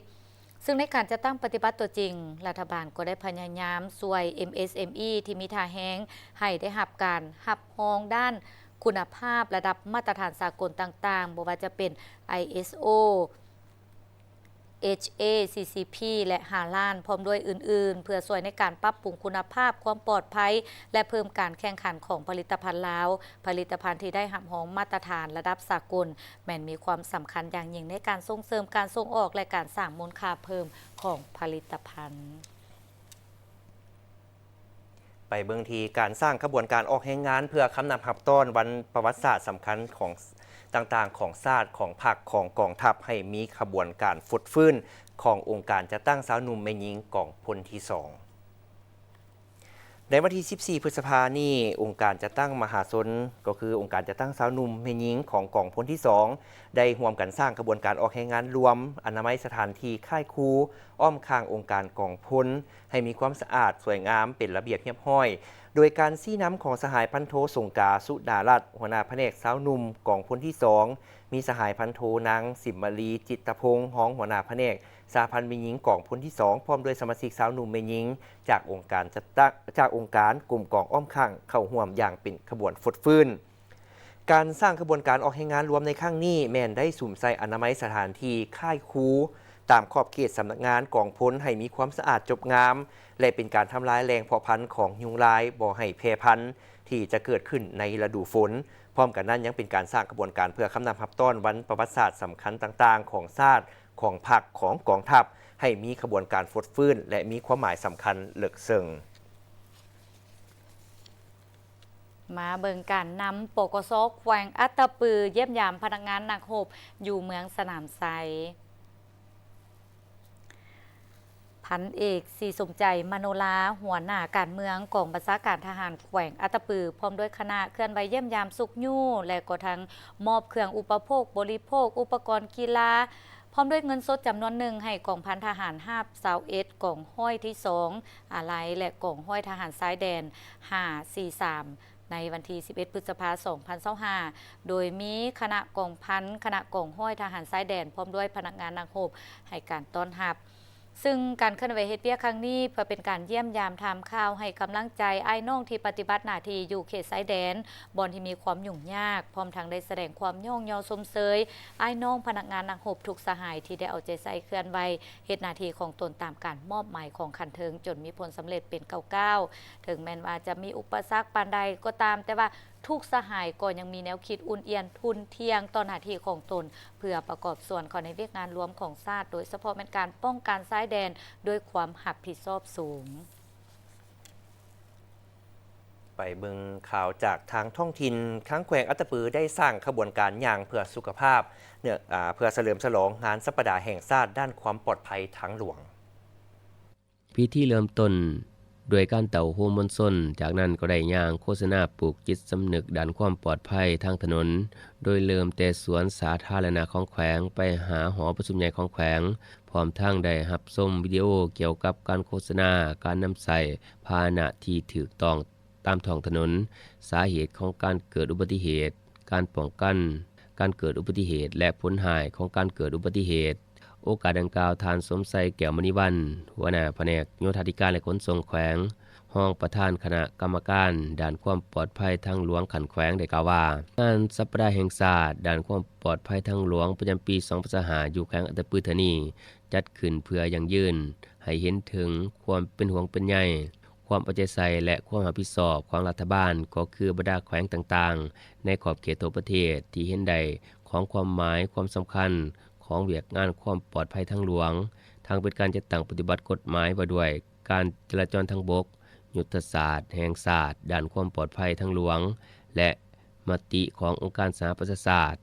ເຊິ່ງໃນການຈັດຕັ້ງປະຕິບັດຕົວຈິງ, ລັດຖະບານກໍໄດ້ພະຍາຍາມຊ່ວຍເອັມເອສເອັມອີທີ່ມີທ່າແຮງໃຫ້ໄດ້ຮັບການຮັບຮອງດ້ານຄຸນນະພາບລະດັບມາດຕະຖານສາກົນຕ່າງໆ, ບໍ່ວ່າຈະເປັນ ໄອເອສໂອ ເອຈເອ ຊີຊີພີ ແລະ ຮາລານ ພ້ອມດ້ວຍອື່ນໆ ເພື່ອຊ່ວຍໃນການປັບປຸງຄຸນນະພາບ, ຄວາມປອດໄພ ແລະ ເພີ່ມການແຂ່ງຂັນຂອງຜະລິດຕະພັນລາວ. ຜະລິດຕະພັນທີ່ໄດ້ຮັບຮອງມາດຕະຖານລະດັບສາກົນ ແມ່ນມີຄວາມສຳຄັນຢ່າງຍິ່ງໃນການສົ່ງເສີມການສົ່ງອອກ ແລະ ການສ້າງມູນຄ່າເພີ່ມຂອງຜະລິດຕະພັນ. ໄປເບິ່ງທີ່ການສ້າງຂະບວນການອອກແຮງງານເພື່ອຄຳນັບຮັບຕ້ອນວັນປະຫວັດສາດສຳຄັນຂອງ ຕ່າງໆຂອງຊາດ, ຂອງພັກ, ຂອງກອງທັບ ໃຫ້ມີຂະບວນການຟົດຟື້ນຂອງອົງການຈັດຕັ້ງຊາວໜຸ່ມແມ່ຍິງກອງພົນທີສອງ. ໃນວັນທີສິບສີ່ ພຶດສະພານີ້, ອົງການຈັດຕັ້ງມະຫາຊົນ, ກໍຄືອົງການຈັດຕັ້ງຊາວໜຸ່ມແມ່ຍິງຂອງກອງພົນທີສອງ ໄດ້ຮ່ວມກັນສ້າງຂະບວນການອອກແຮງງານລວມ, ອະນາໄມສະຖານທີ່ຄ້າຍຄູ່ ອ້ອມຂ້າງອົງການກອງພົນ ໃຫ້ມີຄວາມສະອາດ, ສວຍງາມ, ເປັນລະບຽບຮຽບຮ້ອຍ, ໂດຍການຊີ້ນຳຂອງສະຫາຍພັນໂທ ສົງກາ ສຸດາລັດ ຫົວໜ້າພະແນກຊາວໜຸ່ມກອງພົນທີສອງ, ມີສະຫາຍພັນໂທ ນາງ ສິມມາລີ ຈິດຕະພົງ ຮອງຫົວໜ້າພະແນກສະຫະພັນແມ່ຍິງກອງພົນທີສອງ ພ້ອມດ້ວຍສະມາຊິກຊາວໜຸ່ມແມ່ຍິງຈາກອົງການຈັດຕັ້ງ, ຈາກອົງການກົມກອງອ້ອມຂ້າງ ເຂົ້າຮ່ວມຢ່າງເປັນຂະບວນຟົດຟື້ນ. ການສ້າງຂະບວນການອອກແຮງງານລວມໃນຄັ້ງນີ້ ແມ່ນໄດ້ສຸມໃສ່ອະນາໄມສະຖານທີ່ຄ້າຍຄູ່ ຕາມຂອບເຂດສຳນັກງານກອງພົນໃຫ້ມີຄວາມສະອາດຈົບງາມ ແລະ ເປັນການທຳລາຍແຫຼ່ງເພາະພັນຂອງຍຸງລາຍບໍ່ໃຫ້ແຜ່ພັນທີ່ຈະເກີດຂຶ້ນໃນລະດູຝົນ. ພ້ອມກັນນັ້ນ ຍັງເປັນການສ້າງຂະບວນການເພື່ອຄຳນັບຮັບຕ້ອນວັນປະຫວັດສາດສຳຄັນຕ່າງໆຂອງຊາດ, ຂອງພັກ, ຂອງກອງທັບ ໃຫ້ມີຂະບວນການຟົດຟື້ນ ແລະ ມີຄວາມໝາຍສຳຄັນເລິກເຊິ່ງ. ມາເບິ່ງການນຳ ປກສ ແຂວງອັດຕະປື ຢ້ຽມຢາມພະນັກງານນັກຮົບຢູ່ເມືອງສະໜາມໄຊ. ພັນເອກ ສີສົມໃຈ ມະໂນລາ ຫົວໜ້າການເມືອງກອງບັນຊາການທະຫານແຂວງອັດຕະປື ພ້ອມດ້ວຍຄະນະ ເຄື່ອນໄຫວຢ້ຽມຢາມຊຸກຍູ້ ແລະ ກໍທັງມອບເຄື່ອງອຸປະໂພກບໍລິໂພກ, ອຸປະກອນກິລາ, ພ້ອມດ້ວຍເງິນສົດຈຳນວນໜຶ່ງ ໃຫ້ກອງພັນທະຫານຮາບຊາວເອັດ ກອງຮ້ອຍທີສອງ ອາໄລ ແລະ ກອງຮ້ອຍທະຫານຊາຍແດນຫ້າສີ່ສາມ ໃນວັນທີສິບເອັດ ພຶດສະພາ ສອງພັນຊາວຫ້າ ໂດຍມີຄະນະກອງພັນ, ຄະນະກອງຮ້ອຍທະຫານຊາຍແດນ ພ້ອມດ້ວຍພະນັກງານນັກຮົບໃຫ້ການຕ້ອນຮັບ. ຊຶ່ງການເຄື່ອນໄຫວເຮັດວຽກຄັ້ງນີ້ ເພື່ອເປັນການຢ້ຽມຢາມຖາມຂ່າວ, ໃຫ້ກຳລັງໃຈອ້າຍນ້ອງທີ່ປະຕິບັດໜ້າທີ່ຢູ່ເຂດຊາຍແດນ ບ່ອນທີ່ມີຄວາມຫຍຸ້ງຍາກ, ພ້ອມທັງໄດ້ສະແດງຄວາມຍ້ອງຍໍຊົມເຊີຍອ້າຍນ້ອງພະນັກງານນັກຮົບທຸກສະຫາຍທີ່ໄດ້ເອົາໃຈໃສ່ເຄື່ອນໄຫວເຮັດໜ້າທີ່ຂອງຕົນຕາມການມອບໝາຍຂອງຂັ້ນເທິງ ຈົນມີຜົນສຳເລັດເປັນກ້າວໆ. ເຖິງແມ່ນວ່າຈະມີອຸປະສັກປານໃດກໍຕາມ, ແຕ່ວ່າທຸກສະຫາຍກໍຍັງມີແນວຄິດອຸ່ນອຽນທຸ່ນທ່ຽງຕໍ່ໜ້າທີ່ຂອງຕົນ ເພື່ອປະກອບສ່ວນເຂົ້າໃນວຽກງານລວມຂອງຊາດ, ໂດຍສະເພາະແມ່ນການປ້ອງກັນຊາຍແດນດ້ວຍຄວາມຮັບຜິດຊອບສູງ. ໄປເບິ່ງຂ່າວຈາກທາງທ້ອງຖິ່ນ. ທາງແຂວງອັດຕະປືໄດ້ສ້າງຂະບວນການຍ່າງເພື່ອສຸຂະພາບ ເນື່ອງ, ອາ, ເພື່ອສະເຫຼີມສະຫຼອງງານສັບປະດາແຫ່ງຊາດດ້ານຄວາມປອດໄພທາງຫຼວງ. ພິທີເລີ່ມຕົ້ນ ດ້ວຍການເຕົ້າໂຮມມວນຊົນ, ຈາກນັ້ນກໍໄດ້ຍ່າງໂຄສະນາປູກຈິດສຳນຶກດ້ານຄວາມປອດໄພທາງຖະໜົນ, ໂດຍເລີ່ມແຕ່ສວນສາທາລະນະຂອງແຂວງ ໄປຫາຫໍປະຊຸມໃຫຍ່ຂອງແຂວງ, ພ້ອມທັງໄດ້ຮັບຊົມວິດີໂອກ່ຽວກັບການໂຄສະນາການນຳໃຊ້ພາຫະນະທີ່ຖືກຕ້ອງຕາມທ້ອງຖະໜົນ, ສາເຫດຂອງການເກີດອຸບັດຕິເຫດ, ການປ້ອງກັນການເກີດອຸບັດຕິເຫດ ແລະ ຜົນຮ້າຍຂອງການເກີດອຸບັດຕິເຫດ. ໂອກາດດັ່ງກ່າວ, ທ່ານ ສົມໄຊ ແກ້ວມະນີວັນ, ຫົວໜ້າພະແນກໂຍທາທິການ ແລະ ຂົນສົ່ງແຂວງ, ຮອງປະທານຄະນະກຳມະການດ້ານຄວາມປອດໄພທາງຫຼວງຂັ້ນແຂວງ ໄດ້ກ່າວວ່າ ງານສັບປະດາແຫ່ງຊາດດ້ານຄວາມປອດໄພທາງຫຼວງປະຈຳປີສອງພັນຊາວຫ້າ ຢູ່ແຂວງອັດຕະປືເທື່ອນີ້ ຈັດຂຶ້ນເພື່ອຢັ້ງຢືນໃຫ້ເຫັນເຖິງຄວາມເປັນຫ່ວງເປັນໃຍ, ຄວາມເອົາໃຈໃສ່ ແລະ ຄວາມຮັບຜິດຊອບຂອງລັດຖະບານ, ກໍຄືບັນດາແຂວງຕ່າງໆ ໃນຂອບເຂດທົ່ວປະເທດ ທີ່ເຫັນໄດ້ຂອງຄວາມໝາຍ, ຄວາມສຳຄັນຂອງວຽກງານຄວາມປອດໄພທາງຫຼວງ, ທັງເປັນການຈັດຕັ້ງປະຕິບັດກົດໝາຍວ່າດ້ວຍການຈະລາຈອນທາງບົກ, ຍຸດທະສາດແຫ່ງຊາດດ້ານຄວາມປອດໄພທາງຫຼວງ ແລະ ມະຕິຂອງອົງການສະຫະປະຊາຊາດ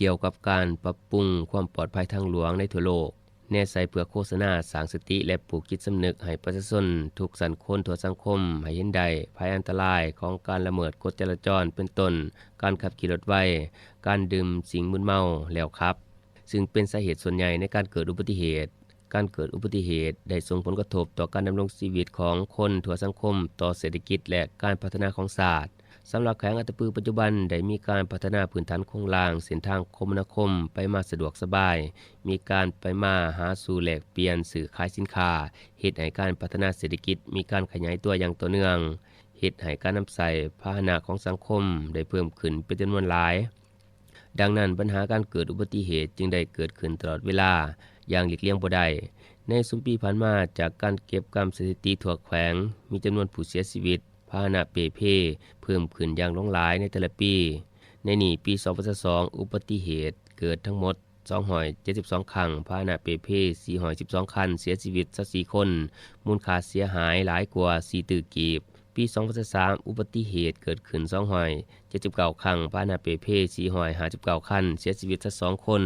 ກ່ຽວກັບການປັບປຸງຄວາມປອດໄພທາງຫຼວງໃນທົ່ວໂລກ, ແນໃສ່ເພື່ອໂຄສະນາ, ສ້າງສະຕິ ແລະ ປູກຈິດສຳນຶກໃຫ້ປະຊາຊົນທຸກຊັ້ນຄົນທົ່ວສັງຄົມໃຫ້ເຫັນໄດ້ ໄພອັນຕະລາຍຂອງການລະເມີດກົດຈະລາຈອນ ເປັນຕົ້ນ ການຂັບຂີ່ລົດໄວ, ການດື່ມສິ່ງມຶນເມົາແລ້ວຂັບ, ຊຶ່ງເປັນສາເຫດສ່ວນໃຫຍ່ໃນການເກີດອຸບັດຕິເຫດ. ການເກີດອຸບັດຕິເຫດໄດ້ສົ່ງຜົນກະທົບຕໍ່ການດຳລົງຊີວິດຂອງຄົນທົ່ວສັງຄົມ, ຕໍ່ເສດຖະກິດ ແລະ ການພັດທະນາຂອງຊາດ. ສຳລັບແຂວງອັດຕະປືປັດຈຸບັນໄດ້ມີການພັດທະນາພື້ນຖານໂຄງລ່າງ, ເສັ້ນທາງຄົມມະນາຄົມໄປມາສະດວກສະບາຍ, ມີການໄປມາຫາສູ່ແລກປ່ຽນ, ຊື້ຂາຍສິນຄ້າ, ເຮັດໃຫ້ການພັດທະນາເສດຖະກິດມີການຂະຫຍາຍຕົວຢ່າງຕໍ່ເນື່ອງ, ເຮັດໃຫ້ການນຳໃຊ້ພາຫະນະຂອງສັງຄົມໄດ້ເພີ່ມຂຶ້ນເປັນຈຳນວນຫຼາຍ. ດັ່ງນັ້ນ, ບັນຫາການເກີດອຸບັດຕິເຫດຈຶ່ງໄດ້ເກີດຂຶ້ນຕະຫຼອດເວລາຢ່າງຫຼີກລ່ຽງບໍ່ໄດ້. ໃນຊຸມປີຜ່ານມາ, ຈາກການເກັບກຳສະຖິຕິທົ່ວແຂວງ, ມີຈຳນວນຜູ້ເສຍຊີວິດພາຫະນະເປ່ເພເພີ່ມຂຶ້ນຢ່າງຫຼວງຫຼາຍໃນແຕ່ລະປີ. ໃນນີ້, ປີສອງພັນຊາວສອງ ອຸບັດຕິເຫດເກີດທັງໝົດສອງຮ້ອຍເຈັດສິບສອງຄັ້ງ, ພາຫະນະເປ່ເພສີ່ຮ້ອຍສິບສອງຄັນ, ເສຍຊີວິດຊາວສີ່ຄົນ, ມູນຄ່າເສຍຫາຍຫຼາຍກວ່າສີ່ຕື້ກີບ. ປີສອງພັນຊາວສາມ ອຸບັດຕິເຫດເກີດຂຶ້ນສອງຮ້ອຍເຈັດສິບເກົ້າຄັ້ງ, ພາຫະນະເປ່ເພສີ່ຮ້ອຍຫ້າສິບເກົ້າຄັນ, ເສຍຊີວິດຊາວສອງຄົນ,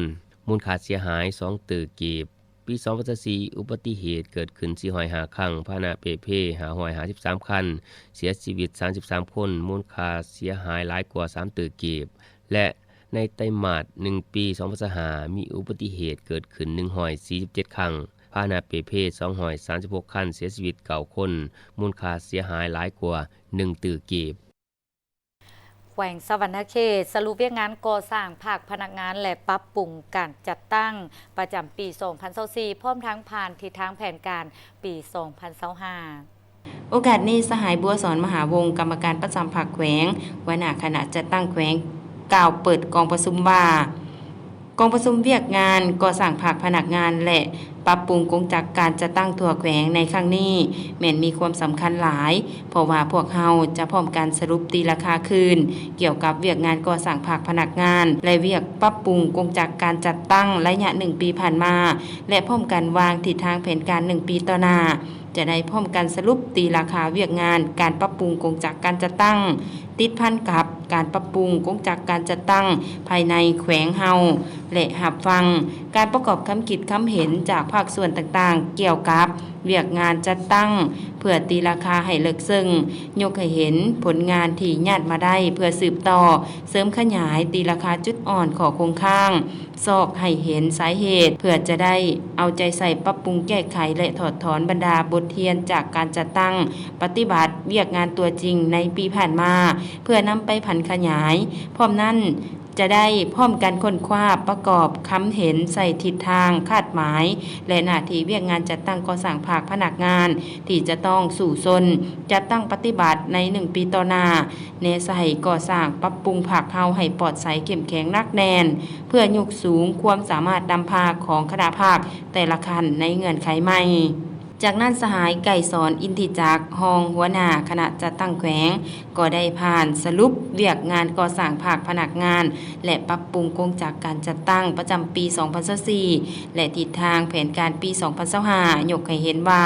ມູນຄ່າເສຍຫາຍສອງຕື້ກີບ. ປີສອງພັນຊາວສີ່ ອຸບັດຕິເຫດເກີດຂຶ້ນສີ່ຮ້ອຍຫ້າຄັ້ງ, ພາຫະນະເປ່ເພຫ້າຮ້ອຍຫ້າສິບສາມຄັນ, ເສຍຊີວິດສາມສິບສາມຄົນ, ມູນຄ່າເສຍຫາຍຫຼາຍກວ່າສາມຕື້ກີບ ແລະ ໃນໄຕມາດໜຶ່ງປີສອງພັນຊາວຫ້າ ມີອຸບັດຕິເຫດເກີດຂຶ້ນໜຶ່ງຮ້ອຍສີ່ສິບເຈັດຄັ້ງ, ພາຫະນະເປ່ເພສອງຮ້ອຍສາມສິບຫົກຄັນ, ເສຍຊີວິດເກົ້າຄົນ, ມູນຄ່າເສຍຫາຍຫຼາຍກວ່າໜຶ່ງຕື້ກີບ. ແຂວງສະຫວັນນະເຂດສະຫຼຸບວຽກງານກໍ່ສ້າງພາກພະນັກງານ ແລະ ປັບປຸງການຈັດຕັ້ງປະຈຳປີສອງພັນຊາວສີ່ ພ້ອມທັງຜ່ານທິດທາງແຜນການປີສອງພັນຊາວຫ້າ. ໂອກາດນີ້, ສະຫາຍ ບົວສອນ ມະຫາວົງ ກຳມະການປະຈຳພັກແຂວງ, ຫົວໜ້າຄະນະຈັດຕັ້ງແຂວງ ກ່າວເປີດກອງປະຊຸມວ່າ ກອງປະຊຸມວຽກງານກໍ່ສ້າງພາກພະນັກງານ ແລະ ປັບປຸງກົງຈັກການຈັດຕັ້ງທົ່ວແຂວງໃນຄັ້ງນີ້ ແມ່ນມີຄວາມສຳຄັນຫຼາຍ, ເພາະວ່າພວກເຮົາຈະພ້ອມກັນສະຫຼຸບຕີລາຄາຄືນ ກ່ຽວກັບວຽກງານກໍ່ສ້າງພາກພະນັກງານ ແລະ ວຽກປັບປຸງກົງຈັກການຈັດຕັ້ງໄລຍະໜຶ່ງປີຜ່ານມາ ແລະ ພ້ອມກັນວາງທິດທາງແຜນການໜຶ່ງປີຕໍ່ໜ້າ. ຈະໄດ້ພ້ອມກັນສະຫຼຸບຕີລາຄາວຽກງານການປັບປຸງກົງຈັກການຈັດຕັ້ງ ຕິດພັນກັບການປັບປຸງກົງຈັກການຈັດຕັ້ງພາຍໃນແຂວງເຮົາ ແລະ ຮັບຟັງການປະກອບຄຳຄິດຄຳເຫັນຈາກພາກສ່ວນຕ່າງໆ ກ່ຽວກັບວຽກງານຈັດຕັ້ງ ເພື່ອຕີລາຄາໃຫ້ເລິກເຊິ່ງ, ຍົກໃຫ້ເຫັນຜົນງານທີ່ຍາດມາໄດ້ ເພື່ອສືບຕໍ່ເສີມຂະຫຍາຍຕີລາຄາຈຸດອ່ອນ, ຂໍ້ຄົງຄ້າງ, ຊອກໃຫ້ເຫັນສາເຫດ ເພື່ອຈະໄດ້ເອົາໃຈໃສ່ປັບປຸງແກ້ໄຂ ແລະ ຖອດຖອນບັນດາບົດຮຽນຈາກການຈັດຕັ້ງປະຕິບັດວຽກງານຕົວຈິງໃນປີຜ່ານມາ ເພື່ອນຳໄປຜັນຂະຫຍາຍ. ພ້ອມນັ້ນ, ຈະໄດ້ພ້ອມກັນຄົ້ນຄວ້າປະກອບຄຳເຫັນໃສ່ທິດທາງ, ຄາດໝາຍ ແລະ ໜ້າທີ່ວຽກງານຈັດຕັ້ງກໍ່ສ້າງພາກພະນັກງານ ທີ່ຈະຕ້ອງສູ້ຊົນຈັດຕັ້ງປະຕິບັດໃນໜຶ່ງປີຕໍ່ໜ້າ. ແນໃສ່ກໍ່ສ້າງປັບປຸງພັກເຮົາໃຫ້ປອດໃສ, ເຂັ້ມແຂງ, ໜັກແໜ້ນ ເພື່ອຍົກສູງຄວາມສາມາດນຳພາຂອງຄະນະພັກແຕ່ລະຂັ້ນໃນເງື່ອນໄຂໃໝ່. ຈາກນັ້ນ, ສະຫາຍ ໄກສອນ ອິນທິຈັກ ຮອງຫົວໜ້າຄະນະຈັດຕັ້ງແຂວງ ກໍໄດ້ຜ່ານສະຫຼຸບວຽກງານກໍ່ສ້າງພາກພະນັກງານ ແລະ ປັບປຸງກົງຈັກການຈັດຕັ້ງປະຈຳປີສອງພັນຊາວສີ່ ແລະ ທິດທາງແຜນການປີສອງພັນຊາວຫ້າ ຍົກໃຫ້ເຫັນວ່າ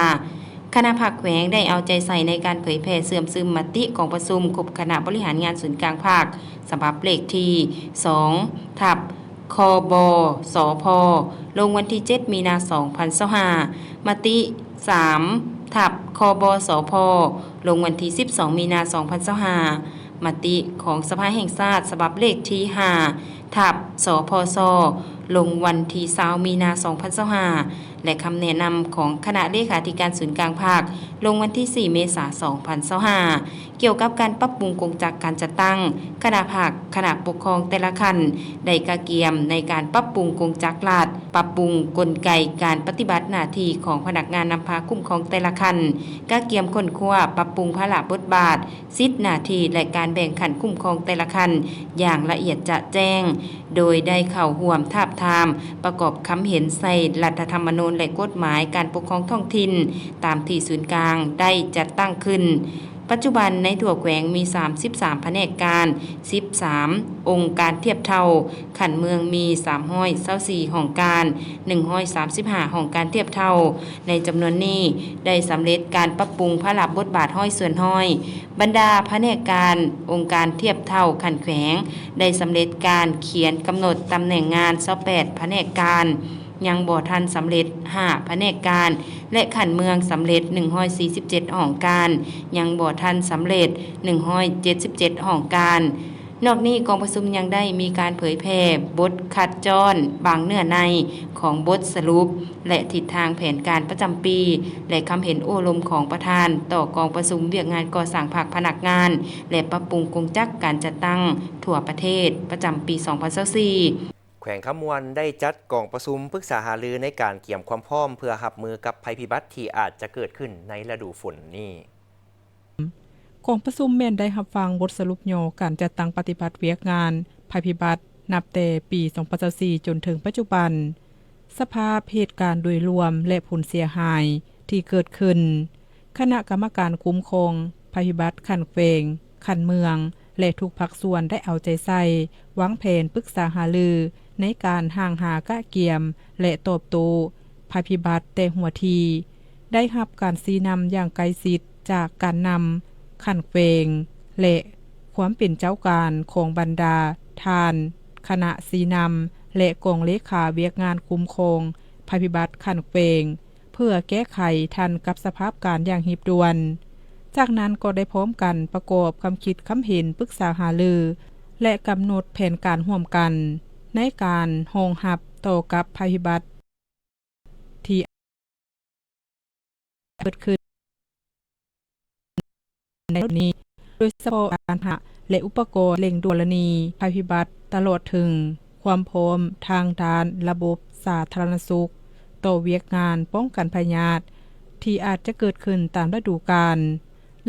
ຄະນະພັກແຂວງໄດ້ເອົາໃຈໃສ່ໃນການເຜີຍແຜ່ເຊື່ອມຊຶມມະຕິກອງປະຊຸມຄົບຄະນະບໍລິຫານງານສູນກາງພັກ ສະບັບເລກທີສອງ ທັບ ຄບ ສພ ລົງວັນທີເຈັດ ມີນາ ສອງພັນຊາວຫ້າ, ມະຕິສາມ ທັບ ຄບສພ ລົງວັນທີສິບສອງ ມີນາ ສອງພັນຊາວຫ້າ, ມະຕິຂອງສະພາແຫ່ງຊາດ ສະບັບເລກທີຫ້າ ທັບ ສພຊ ລົງວັນທີຊາວ ມີນາ ສອງພັນຊາວຫ້າ ແລະ ຄຳແນະນຳຂອງຄະນະເລຂາທິການສູນກາງພັກ ລົງວັນທີສີ່ ເມສາ ສອງພັນຊາວຫ້າ ກ່ຽວກັບການປັບປຸງກົງຈັກການຈັດຕັ້ງ, ຄະນະພັກ, ຄະນະປົກຄອງແຕ່ລະຂັ້ນ ໄດ້ກະກຽມໃນການປັບປຸງກົງຈັກລັດ, ປັບປຸງກົນໄກການປະຕິບັດໜ້າທີ່ຂອງພະນັກງານນຳພາຄຸ້ມຄອງແຕ່ລະຂັ້ນ, ກະກຽມຄົ້ນຄວ້າປັບປຸງພາລະບົດບາດ, ສິດໜ້າທີ່ ແລະ ການແບ່ງຂັ້ນຄຸ້ມຄອງແຕ່ລະຂັ້ນຢ່າງລະອຽດຈະແຈ້ງ, ໂດຍໄດ້ເຂົ້າຮ່ວມທາບທາມ ປະກອບຄຳເຫັນໃສ່ລັດຖະທຳມະນູນ ແລະ ກົດໝາຍການປົກຄອງທ້ອງຖິ່ນ ຕາມທີ່ສູນກາງໄດ້ຈັດຕັ້ງຂຶ້ນ. ປັດຈຸບັນໃນທົ່ວແຂວງມີສາມສິບສາມພະແນກການ, ສິບສາມອົງການທຽບເທົ່າ, ຂັ້ນເມືອງມີສາມຮ້ອຍຊາວສີ່ຫ້ອງການ, ໜຶ່ງຮ້ອຍສາມສິບຫ້າຫ້ອງການທຽບເທົ່າ. ໃນຈຳນວນນີ້ໄດ້ສຳເລັດການປັບປຸງພາລະບົດບາດຮ້ອຍສ່ວນຮ້ອຍ. ບັນດາພະແນກການອົງການທຽບເທົ່າຂັ້ນແຂວງ ໄດ້ສຳເລັດການຂຽນກຳນົດຕຳແໜ່ງງານຊາວແປດພະແນກການ, ຍັງບໍ່ທັນສຳເລັດຫ້າພະແນກການ ແລະ ຂັ້ນເມືອງສຳເລັດໜຶ່ງຮ້ອຍສີ່ສິບເຈັດຫ້ອງການ, ຍັງບໍ່ທັນສຳເລັດໜຶ່ງຮ້ອຍເຈັດສິບເຈັດຫ້ອງການ. ນອກນີ້ ກອງປະຊຸມຍັງໄດ້ມີການເຜີຍແຜ່ບົດຄັດຈ້ອນບາງເນື້ອໃນຂອງບົດສະຫຼຸບ ແລະ ທິດທາງແຜນການປະຈຳປີ ແລະ ຄຳເຫັນໂອ້ລົມຂອງປະທານຕໍ່ກອງປະຊຸມວຽກງານກໍ່ສ້າງພັກພະນັກງານ ແລະ ປັບປຸງກົງຈັກການຈັດຕັ້ງທົ່ວປະເທດ ປະຈຳປີສອງພັນຊາວສີ່. ແຂວງຄຳມ່ວນໄດ້ຈັດກອງປະຊຸມປຶກສາຫາລືໃນການກຽມຄວາມພ້ອມເພື່ອຮັບມືກັບໄພພິບັດທີ່ອາດຈະເກີດຂຶ້ນໃນລະດູຝົນນີ້. ກອງປະຊຸມແມ່ນໄດ້ຮັບຟັງບົດສະຫຼຸບຫຍໍ້ການຈັດຕັ້ງປະຕິບັດວຽກງານໄພພິບັດ ນັບແຕ່ປີສອງພັນຊາວສີ່ ຈົນເຖິງປັດຈຸບັນ, ສະພາບເຫດການໂດຍລວມ ແລະ ຜົນເສຍຫາຍທີ່ເກີດຂຶ້ນ. ຄະນະກຳມະການຄຸ້ມຄອງໄພພິບັດຂັ້ນແຂວງ, ຂັ້ນເມືອງ ແລະ ທຸກພາກສ່ວນໄດ້ເອົາໃຈໃສ່ ວາງແຜນປຶກສາຫາລືໃນການຮ່າງຫາກະກຽມ ແລະ ຕອບໂຕ້ໄພພິບັດແຕ່ຫົວທີ. ໄດ້ຮັບການຊີ້ນຳຢ່າງໃກ້ຊິດຈາກການນຳຂັ້ນແຂວງ ແລະ ຄວາມເປັນເຈົ້າການຂອງບັນດາທ່ານຄະນະຊີ້ນຳ ແລະ ກອງເລຂາວຽກງານຄຸ້ມຄອງໄພພິບັດຂັ້ນແຂວງ ເພື່ອແກ້ໄຂທັນກັບສະພາບການຢ່າງຮີບດ່ວນ. ຈາກນັ້ນກໍໄດ້ພ້ອມກັນປະກອບຄຳຄິດຄຳເຫັນປຶກສາຫາລື ແລະ ກຳນົດແຜນການຮ່ວມກັນໃນການຮອງຮັບຕໍ່ກັບໄພພິບັດ ທີ່ເກີດຂຶ້ນໃນນີ້, ໂດຍສະເພາະການຫາ ແລະ ອຸປະກອນເລັ່ງດ່ວນ ກໍລະນີໄພພິບັດ, ຕະຫຼອດເຖິງຄວາມພ້ອມທາງດ້ານລະບົບສາທາລະນະສຸກຕໍ່ວຽກງານປ້ອງກັນພະຍາດທີ່ອາດຈະເກີດຂຶ້ນຕາມລະດູການ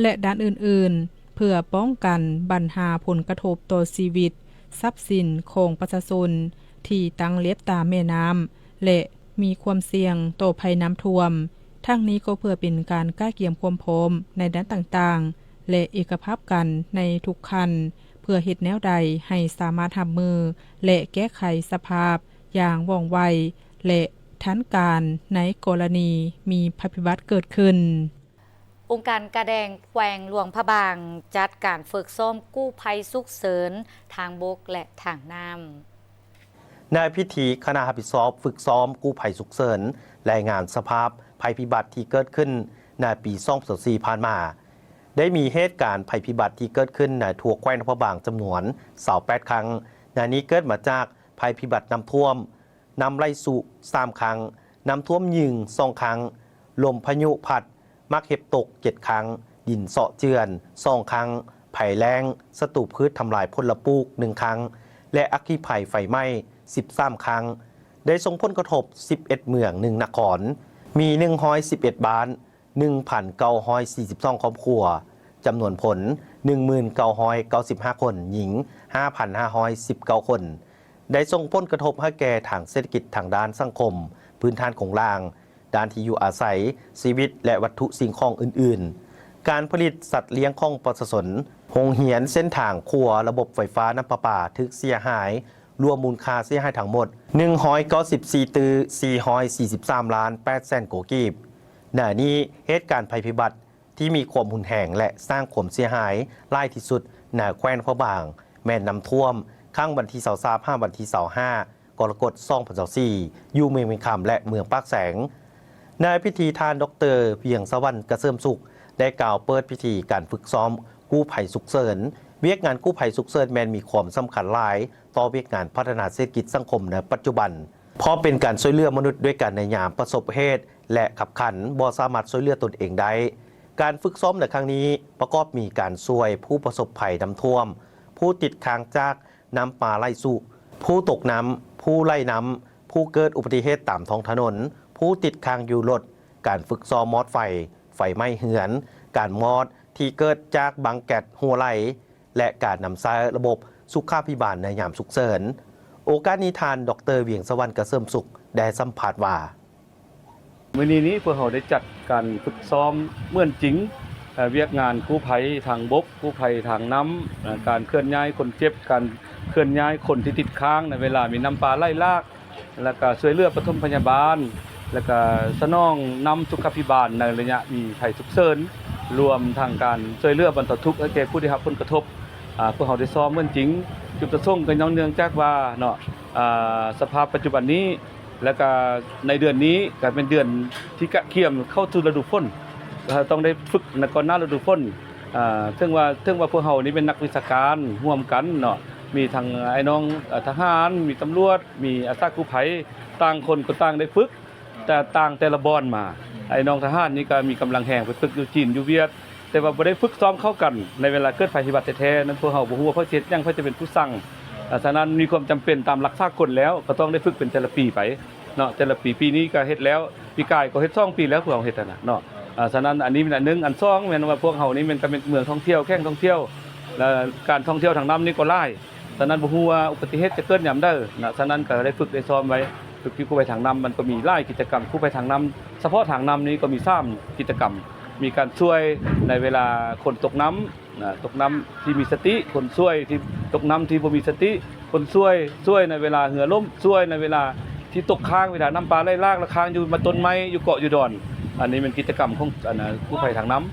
ແລະ ດ້ານອື່ນໆ ເພື່ອປ້ອງກັນບັນຫາຜົນກະທົບຕໍ່ຊີວິດ ຊັບສິນຂອງປະຊາຊົນທີ່ຕັ້ງລຽບຕາມແມ່ນ້ຳ ແລະ ມີຄວາມສ່ຽງຕໍ່ໄພນ້ຳຖ້ວມ. ທັງນີ້ກໍເພື່ອເປັນການກະກຽມຄວາມພ້ອມໃນດ້ານຕ່າງໆ ແລະ ເອກະພາບກັນໃນທຸກຂັ້ນ ເພື່ອເຮັດແນວໃດໃຫ້ສາມາດຮັບມື ແລະ ແກ້ໄຂສະພາບຢ່າງວ່ອງໄວ ແລະ ທັນການໃນກໍລະນີມີໄພພິບັດເກີດຂຶ້ນ. ອົງການກາແດງແຂວງຫຼວງພະບາງ ຈັດການຝຶກຊ້ອມກູ້ໄພສຸກເສີນທາງບົກ ແລະ ທາງນ້ຳ. ໃນພິທີ, ຄະນະຮັບຜິດຊອບຝຶກຊ້ອມກູ້ໄພສຸກເສີນລາຍງານສະພາບໄພພິບັດທີ່ເກີດຂຶ້ນໃນປີສອງພັນຊາວສີ່ຜ່ານມາ. ໄດ້ມີເຫດການໄພພິບັດທີ່ເກີດຂຶ້ນໃນທົ່ວແຂວງຫຼວງພະບາງຈຳນວນຊາວແປດຄັ້ງ. ໃນນີ້ເກີດມາຈາກໄພພິບັດນ້ຳຖ້ວມ, ນ້ຳໄຫຼຊຸສາມຄັ້ງ, ນ້ຳຖ້ວມຍືງສອງຄັ້ງ, ລົມພາຍຸພັດ, ໝາກເຫັບຕົກເຈັດຄັ້ງ, ດິນເຊາະເຈື່ອນສອງຄັ້ງ, ໄພແລ້ງ, ສັດຕູພືດທຳລາຍຜົນລະປູກໜຶ່ງຄັ້ງ ແລະ ອັກຄີໄພໄຟໄໝ້ສິບສາມຄັ້ງ, ໄດ້ສົ່ງຜົນກະທົບສິບເອັດເມືອງ ໜຶ່ງນະຄອນ, ມີໜຶ່ງຮ້ອຍສິບເອັດບ້ານ, ໜຶ່ງພັນເກົ້າຮ້ອຍສີ່ສິບສອງຄອບຄົວ, ຈຳນວນຄົນ ໜຶ່ງໝື່ນເກົ້າຮ້ອຍເກົ້າສິບຫ້າຄົນ, ຍິງ ຫ້າພັນຫ້າຮ້ອຍສິບເກົ້າຄົນ. ໄດ້ສົ່ງຜົນກະທົບໃຫ້ແກ່ທາງເສດຖະກິດ, ທາງດ້ານສັງຄົມ, ພື້ນຖານໂຄງລ່າງ, ດ້ານທີ່ຢູ່ອາໄສ, ຊີວິດ ແລະ ວັດຖຸສິ່ງຂອງອື່ນໆ. ການຜະລິດສັດລ້ຽງຂອງປະຊາຊົນ, ໂຮງຮຽນ, ເສັ້ນທາງ, ຂົວ, ລະບົບໄຟຟ້າ, ນ້ຳປະປາ ຖືກເສຍຫາຍ, ລວມມູນຄ່າເສຍຫາຍທັງໝົດ ໜຶ່ງຮ້ອຍເກົ້າສິບສີ່ຕື້ ສີ່ຮ້ອຍສີ່ສິບສາມລ້ານແປດແສນກວ່າກີບ. ໃນນີ້, ເຫດການໄພພິບັດ ທີ່ມີຄວາມຮຸນແຮງ ແລະ ສ້າງຄວາມເສຍຫາຍຫຼາຍທີ່ສຸດໃນແຂວງຫຼວງພະບາງ ແມ່ນນ້ຳຖ້ວມ ຄັ້ງວັນທີຊາວສາມ ຫາວັນທີຊາວຫ້າ ກໍລະກົດ ສອງພັນຊາວສີ່ ຢູ່ເມືອງວຽງຄຳ ແລະ ເມືອງປາກແຊງ. ໃນພິທີ ທ່ານ ດອກເຕີ ວຽງສະຫວັນ ກະເສີມສຸກ ໄດ້ກ່າວເປີດພິທີການຝຶກຊ້ອມກູ້ໄພສຸກເສີນ. ວຽກງານກູ້ໄພສຸກເສີນແມ່ນມີຄວາມສຳຄັນຫຼາຍຕໍ່ວຽກງານພັດທະນາເສດຖະກິດສັງຄົມໃນປັດຈຸບັນ, ເພາະເປັນການຊ່ວຍເຫຼືອມະນຸດດ້ວຍກັນໃນຍາມປະສົບເຫດ ແລະ ຄັບຂັນບໍ່ສາມາດຊ່ວຍເຫຼືອຕົນເອງໄດ້. ການຝຶກຊ້ອມໃນຄັ້ງນີ້ປະກອບມີການຊ່ວຍຜູ້ປະສົບໄພນ້ຳຖ້ວມ, ຜູ້ຕິດຄ້າງຈາກ ນ້ຳປ່າໄຫຼຊຸ, ຜູ້ຕົກນ້ຳ, ຜູ້ໄຫຼນ້ຳ, ຜູ້ເກີດອຸບັດຕິເຫດຕາມທ້ອງຖະໜົນ, ຜູ້ຕິດຄ້າງຢູ່ລົດ, ການຝຶກຊ້ອມມອດໄຟ, ໄຟໄໝ້ເຮືອນ, ການມອດທີ່ເກີດຈາກບັ້ງແກັດຮົ່ວໄຫຼ ແລະ ການນຳໃຊ້ລະບົບສຸຂາພິບານໃນຍາມສຸກເສີນ. ໂອກາດນີ້ ທ່ານ ດອກເຕີ ວຽງສະຫວັນ ກະເສີມສຸກ ໄດ້ສຳພາດວ່າ ມື້ນີ້ນີ້ພວກເຮົາໄດ້ຈັດການຝຶກຊ້ອມເໝືອນຈິງ ເອີ ວຽກງານກູ້ໄພທາງບົກ, ກູ້ໄພທາງນ້ຳ, ເອີ ການເຄື່ອນຍ້າຍຄົນເຈັບ, ການເຄື່ອນຍ້າຍຄົນທີ່ຕິດຄ້າງໃນເວລາມີນ້ຳປ່າໄຫຼຫຼາກ, ແລ້ວກະຊ່ວຍເຫຼືອປະຖົມພະຍາບານ, ແລ້ວກະສະໜອງນ້ຳສຸຂາພິບານໃນໄລຍະມີໄພສຸກເສີນ, ລວມທັງການຊ່ວຍເຫຼືອບັນເທົາທຸກໃຫ້ແກ່ຜູ້ໄດ້ຮັບຜົນກະທົບ. ອາ ພວກເຮົາໄດ້ຊ້ອມເໝືອນຈິງ. ຈຸດປະສົງກໍຍ້ອນເນື່ອງຈາກວ່າເນາະ ອາ ສະພາບປັດຈຸບັນນີ້ ແລ້ວກະໃນເດືອນນີ້ກະເປັນເດືອນທີ່ກະກຽມເຂົ້າສູ່ລະດູຝົນ, ເຮົາຕ້ອງໄດ້ຝຶກໃນກ່ອນໜ້າລະດູຝົນ. ອາ ເຖິງວ່າ ເຖິງວ່າພວກເຮົານີ້ເປັນນັກວິຊາການຮ່ວມກັນເນາະ, ມີທັງອ້າຍນ້ອງ ອາ ທະຫານ, ມີຕຳຫຼວດ, ມີອາສາກູ້ໄພ, ຕ່າງຄົນກໍຕ່າງໄດ້ຝຶກ ແຕ່ຕ່າງແຕ່ລະບ່ອນມາ. ອ້າຍນ້ອງທະຫານນີ້ກະມີກຳລັງແຮງໄປຝຶກຢູ່ຈີນ ຢູ່ຫວຽດ, ແຕ່ວ່າບໍ່ໄດ້ຝຶກຊ້ອມເຂົ້າກັນໃນເວລາເກີດໄພພິບັດແທ້ໆນັ້ນ, ພວກເຮົາບໍ່ຮູ້ວ່າໃຜຊິເຮັດຫຍັງ, ໃຜຈະເປັນຜູ້ສັ່ງ. ອາ ສະນັ້ນມີຄວາມຈຳເປັນຕາມຫຼັກສາກົນແລ້ວ ກໍຕ້ອງໄດ້ຝຶກເປັນແຕ່ລະປີໄປເນາະ, ແຕ່ລະປີ. ປີນີ້ກໍເຮັດແລ້ວ, ປີກາຍກໍເຮັດສອງປີແລ້ວ ພວກເຮົາເຮັດຫັ້ນນະເນາະ. ອາ ສະນັ້ນອັນນີ້ແມ່ນອັນໜຶ່ງ. ອັນສອງແມ່ນວ່າພວກເຮົານີ້ແມ່ນ ກໍແມ່ນເມືອງທ່ອງທ່ຽວ, ແຂວງທ່ອງທ່ຽວ, ແລະ ການທ່ອງທ່ຽວທາງນ້ຳນີ້ກໍຫຼາຍ. ສະນັ້ນບໍ່ຮູ້ວ່າອຸບັດຕິເຫດຈະເກີດຍາມໃດນະ, ສະນັ້ນກໍໄດ້ຝຶກໄດ້ຊ້ອມໄວ້. ຄືກູ້ໄພທາງນ້ຳ ມັນກໍມີຫຼາຍກິດຈະກຳ, ກູ້ໄພທາງນ້ຳ ສະເພາະທາງນ້ຳນີ້ກໍມີສາມກິດຈະກຳ, ມີການຊ່ວຍໃນເວລາຄົນຕົກນ້ຳນະ, ຕົກນ້ຳທີ່ມີສະຕິ, ຄົນຊ່ວຍທີ່ຕົກນ້ຳທີ່ບໍ່ມີສະຕິ, ຄົນຊ່ວຍ ຊ່ວຍໃນເວລາເຮືອລົ້ມ, ຊ່ວຍໃນເວລາທີ່ຕົກຄ້າງ, ເວລານ້ຳປ່າໄຫຼຫຼາກ ແລ້ວຄ້າງຢູ່ມາຕົ້ນໄມ້, ຢູ່ເກາະຢູ່ດອນ. ອັນນີ້ແມ່ນກິດຈະກຳຂອງ ອັນ ອາ ກູ້ໄພທາງນ້ຳ.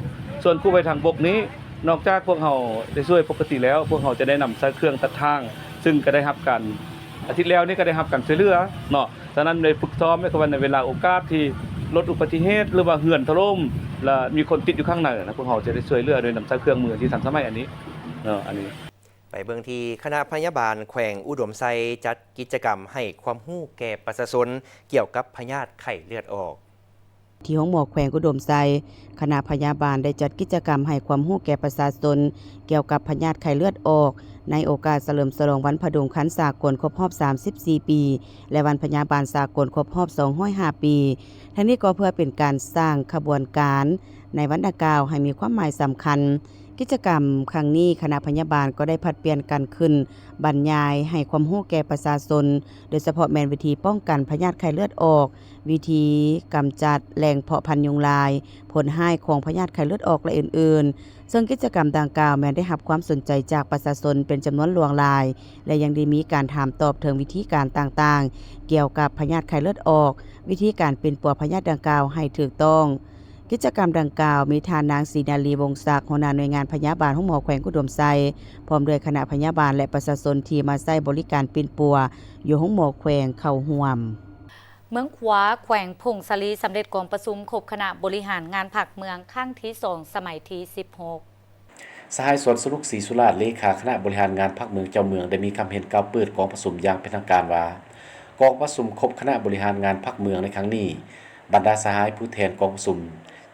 ສ່ວນກູ້ໄພທາງບົກນີ້ ນອກຈາກພວກເຮົາໄດ້ຊ່ວຍປົກກະຕິແລ້ວ, ພວກເຮົາຈະໄດ້ນຳໃຊ້ເຄື່ອງຕັດທາງ, ຊຶ່ງກໍໄດ້ຮັບການ ອາທິດແລ້ວນີ້ກໍໄດ້ຮັບການຊ່ວຍເຫຼືອເນາະ. ສະນັ້ນໄດ້ຝຶກຊ້ອມ ເພາະວ່າໃນເວລາໂອກາດທີ່ລົດອຸບັດຕິເຫດ ຫຼືວ່າເຮືອນຖະຫຼົ່ມ ແລະ ມີຄົນຕິດຢູ່ຂ້າງໃນນະ, ພວກເຮົາຈະໄດ້ຊ່ວຍເຫຼືອໂດຍນຳໃຊ້ເຄື່ອງມືທີ່ທັນສະໄໝອັນນີ້ເນາະ. ອັນນີ້ ໄປເບິ່ງທີ່ຄະນະພະຍາບານແຂວງອຸດົມໄຊ ຈັດກິດຈະກຳໃຫ້ຄວາມຮູ້ແກ່ປະຊາຊົນກ່ຽວກັບພະຍາດໄຂ້ເລືອດອອກ. ທີ່ໂຮງໝໍແຂວງອຸດົມໄຊ, ຄະນະພະຍາບານໄດ້ຈັດກິດຈະກຳໃຫ້ຄວາມຮູ້ແກ່ປະຊາຊົນກ່ຽວກັບພະຍາດໄຂ້ເລືອດອອກ ໃນໂອກາດສະເຫຼີມສະຫຼອງວັນຜະດຸງຄັນສາກົນຄົບຮອບສາມສິບສີ່ປີ ແລະ ວັນພະຍາບານສາກົນຄົບຮອບສອງຮ້ອຍຫ້າປີ. ທັງນີ້ກໍເພື່ອເປັນການສ້າງຂະບວນການໃນວັນດັ່ງກ່າວໃຫ້ມີຄວາມໝາຍສຳຄັນ. ກິດຈະກຳຄັ້ງນີ້ ຄະນະພະຍາບານກໍໄດ້ຜັດປ່ຽນກັນຂຶ້ນບັນຍາຍໃຫ້ຄວາມຮູ້ແກ່ປະຊາຊົນ, ໂດຍສະເພາະແມ່ນວິທີປ້ອງກັນພະຍາດໄຂ້ເລືອດອອກ, ວິທີກຳຈັດແຫຼ່ງເພາະພັນຍຸງລາຍ, ຜົນຮ້າຍຂອງພະຍາດໄຂ້ເລືອດອອກ ແລະ ອື່ນໆ. ເຊິ່ງກິດຈະກຳດັ່ງກ່າວແມ່ນໄດ້ຮັບຄວາມສົນໃຈຈາກປະຊາຊົນເປັນຈຳນວນຫຼວງຫຼາຍ ແລະ ຍັງໄດ້ມີການຖາມຕອບເຖິງວິທີການຕ່າງໆ ກ່ຽວກັບພະຍາດໄຂ້ເລືອດອອກ, ວິທີການປິ່ນປົວພະຍາດດັ່ງກ່າວໃຫ້ຖືກຕ້ອງ. ກິດຈະກຳດັ່ງກ່າວ ມີທ່ານນາງ ສີນາລີ ວົງສັກ, ຫົວໜ້າໜ່ວຍງານພະຍາບານໂຮງໝໍແຂວງອຸດົມໄຊ, ພ້ອມດ້ວຍຄະນະພະຍາບານ ແລະ ປະຊາຊົນທີ່ມາໃຊ້ບໍລິການປິ່ນປົວຢູ່ໂຮງໝໍແຂວງເຂົ້າຮ່ວມ. ເມືອງຂວາ ແຂວງຜົ້ງສາລີ ສຳເລັດກອງປະຊຸມຄົບຄະນະບໍລິຫານງານພັກເມືອງຄັ້ງທີສອງ ສະໄໝທີສິບຫົກ. ສະຫາຍ ສວນສະໜຸກ ສີສຸລາດ ເລຂາຄະນະບໍລິຫານງານພັກເມືອງເຈົ້າເມືອງ ໄດ້ມີຄຳເຫັນກ່າວເປີດກອງປະຊຸມຢ່າງເປັນທາງການວ່າ ກອງປະຊຸມຄົບຄະນະບໍລິຫານງານພັກເມືອງໃນຄັ້ງນີ້ ບັນດາສະຫາຍຜູ້ແທນກອງປະຊຸມ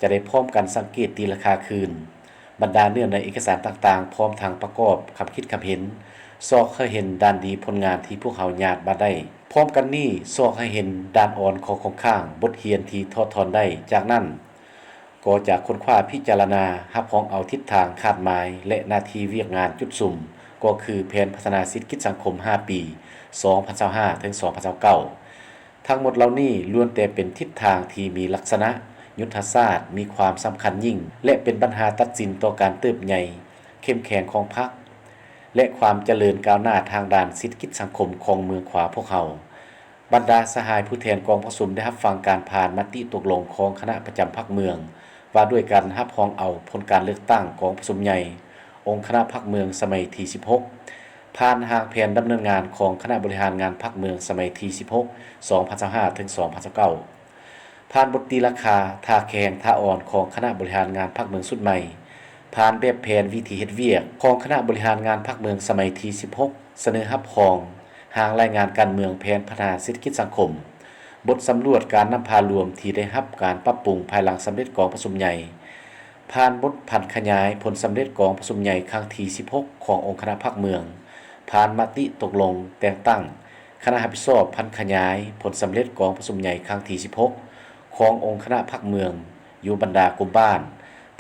ຈະໄດ້ພ້ອມກັນສັງເກດຕີລາຄາຄືນບັນດາເນື້ອໃນເອກະສານຕ່າງໆ ພ້ອມທັງປະກອບຄຳຄິດຄຳເຫັນ ຊອກໃຫ້ເຫັນດ້ານດີຜົນງານທີ່ພວກເຮົາຍາດມາໄດ້. ພ້ອມກັນນີ້ ຊອກໃຫ້ເຫັນດ້ານອ່ອນຂອງຂ້ອງຄ້າງ, ບົດຮຽນທີ່ຖອດຖອນໄດ້. ຈາກນັ້ນ ກໍຈະຄົ້ນຄວ້າພິຈາລະນາ ຮັບຮອງເອົາທິດທາງຄາດໝາຍ ແລະ ໜ້າທີ່ວຽກງານຈຸດສຸມ ກໍຄືແຜນພັດທະນາເສດຖະກິດສັງຄົມຫ້າປີ ສອງພັນຊາວຫ້າ ເຖິງ ສອງພັນຊາວເກົ້າ. ທັງໝົດເຫຼົ່ານີ້ລ້ວນແຕ່ເປັນທິດທາງທີ່ມີລັກສະນະຍຸດທະສາດ, ມີຄວາມສຳຄັນຍິ່ງ ແລະ ເປັນບັນຫາຕັດສິນຕໍ່ການເຕີບໃຫຍ່ເຂັ້ມແຂງຂອງພັກ ແລະ ຄວາມຈະເລີນກ້າວໜ້າທາງດ້ານເສດຖະກິດສັງຄົມຂອງເມືອງຂວາພວກເຮົາ. ບັນດາສະຫາຍຜູ້ແທນກອງປະຊຸມໄດ້ຮັບຟັງການຜ່ານມະຕິຕົກລົງຂອງຄະນະປະຈຳພັກເມືອງ ວ່າດ້ວຍການຮັບຮອງເອົາຜົນການເລືອກຕັ້ງກອງປະຊຸມໃຫຍ່ ອົງຄະນະພັກເມືອງສະໄໝທີສິບຫົກ ຜ່ານຮ່າງແຜນດຳເນີນງານຂອງຄະນະບໍລິຫານງານພັກເມືອງສະໄໝທີສິບຫົກ ສອງພັນຊາວຫ້າ ເຖິງ ສອງພັນຊາວເກົ້າ. ຜ່ານບົດຕີລາຄາ ທ່າແຂງທ່າອ່ອນຂອງຄະນະບໍລິຫານງານພັກເມືອງຊຸດໃໝ່, ຜ່ານແບບແຜນວິທີເຮັດວຽກຂອງຄະນະບໍລິຫານງານພັກເມືອງສະໄໝທີສິບຫົກ ສະເໜີຮັບຮອງຮ່າງລາຍງານການເມືອງແຜນພັດທະນາເສດຖະກິດສັງຄົມ, ບົດສຳຫຼວດການນຳພາລວມທີ່ໄດ້ຮັບການປັບປຸງພາຍຫຼັງສຳເລັດກອງປະຊຸມໃຫຍ່, ຜ່ານບົດຜັນຂະຫຍາຍຜົນສຳເລັດກອງປະຊຸມໃຫຍ່ຄັ້ງທີສິບຫົກຂອງອົງຄະນະພັກເມືອງ, ຜ່ານມະຕິຕົກລົງແຕ່ງຕັ້ງຄະນະຮັບຜິດຊອບຜັນຂະຫຍາຍຜົນສຳເລັດກອງປະຊຸມໃຫຍ່ຄັ້ງທີສິບຫົກຂອງອົງຄະນະພັກເມືອງ ຢູ່ບັນດາກຸ່ມບ້ານ,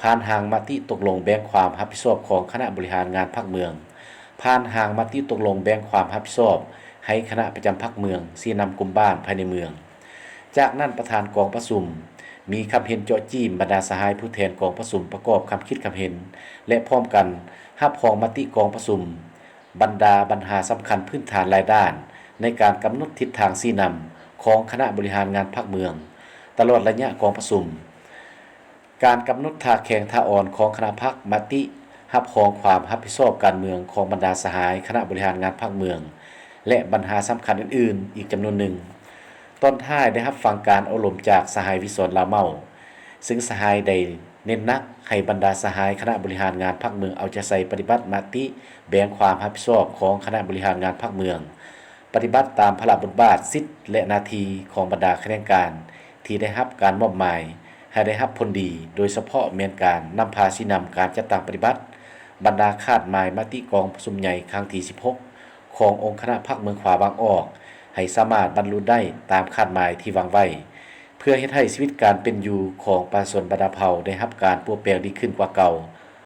ຜ່ານຮ່າງມະຕິຕົກລົງແບ່ງຄວາມຮັບຜິດຊອບຂອງຄະນະບໍລິຫານງານພັກເມືອງ, ຜ່ານຮ່າງມະຕິຕົກລົງແບ່ງຄວາມຮັບຜິດຊອບໃຫ້ຄະນະປະຈຳພັກເມືອງຊີ້ນຳກຸ່ມບ້ານພາຍໃນເມືອງ. ຈາກນັ້ນປະທານກອງປະຊຸມມີຄຳເຫັນເຈາະຈີ້ມບັນດາສະຫາຍຜູ້ແທນກອງປະຊຸມປະກອບຄຳຄິດຄຳເຫັນ ແລະ ພ້ອມກັນຮັບຮອງມະຕິກອງປະຊຸມ ບັນດາບັນຫາສຳຄັນພື້ນຖານຫຼາຍດ້ານໃນການກຳນົດທິດທາງຊີ້ນຳຂອງຄະນະບໍລິຫານງານພັກເມືອງຕະຫຼອດໄລຍະກອງປະຊຸມ, ການກຳນົດທ່າແຂງທ່າອ່ອນຂອງຄະນະພັກ, ມະຕິຮັບຮອງຄວາມຮັບຜິດຊອບການເມືອງຂອງບັນດາສະຫາຍຄະນະບໍລິຫານງານພັກເມືອງ ແລະ ບັນຫາສຳຄັນອື່ນໆອີກຈຳນວນໜຶ່ງ. ຕອນທ້າຍໄດ້ຮັບຟັງການໂອ້ລົມຈາກສະຫາຍ ວິສອນ ລາວເມົ້າ, ເຊິ່ງສະຫາຍໄດ້ເນັ້ນໜັກໃຫ້ບັນດາສະຫາຍຄະນະບໍລິຫານງານພັກເມືອງເອົາໃຈໃສ່ປະຕິບັດມະຕິແບ່ງຄວາມຮັບຜິດຊອບຂອງຄະນະບໍລິຫານງານພັກເມືອງ, ປະຕິບັດຕາມພາລະບົດບາດ, ສິດ ແລະ ໜ້າທີ່ຂອງບັນດາຂະແໜງການທີ່ໄດ້ຮັບການມອບໝາຍໃຫ້ໄດ້ຮັບຜົນດີ, ໂດຍສະເພາະແມ່ນການນຳພາຊີ້ນຳການຈັດຕັ້ງປະຕິບັດບັນດາຄາດໝາຍມະຕິກອງປະຊຸມໃຫຍ່ຄັ້ງທີສິບຫົກ ຂອງອົງຄະນະພັກເມືອງຂວາວບາງອອກ ໃຫ້ສາມາດບັນລຸໄດ້ຕາມຄາດໝາຍທີ່ວາງໄວ້, ເພື່ອເຮັດໃຫ້ຊີວິດການເປັນຢູ່ຂອງປະຊາຊົນບັນດາເຜົ່າໄດ້ຮັບການປົວແປງດີຂຶ້ນກວ່າເກົ່າ,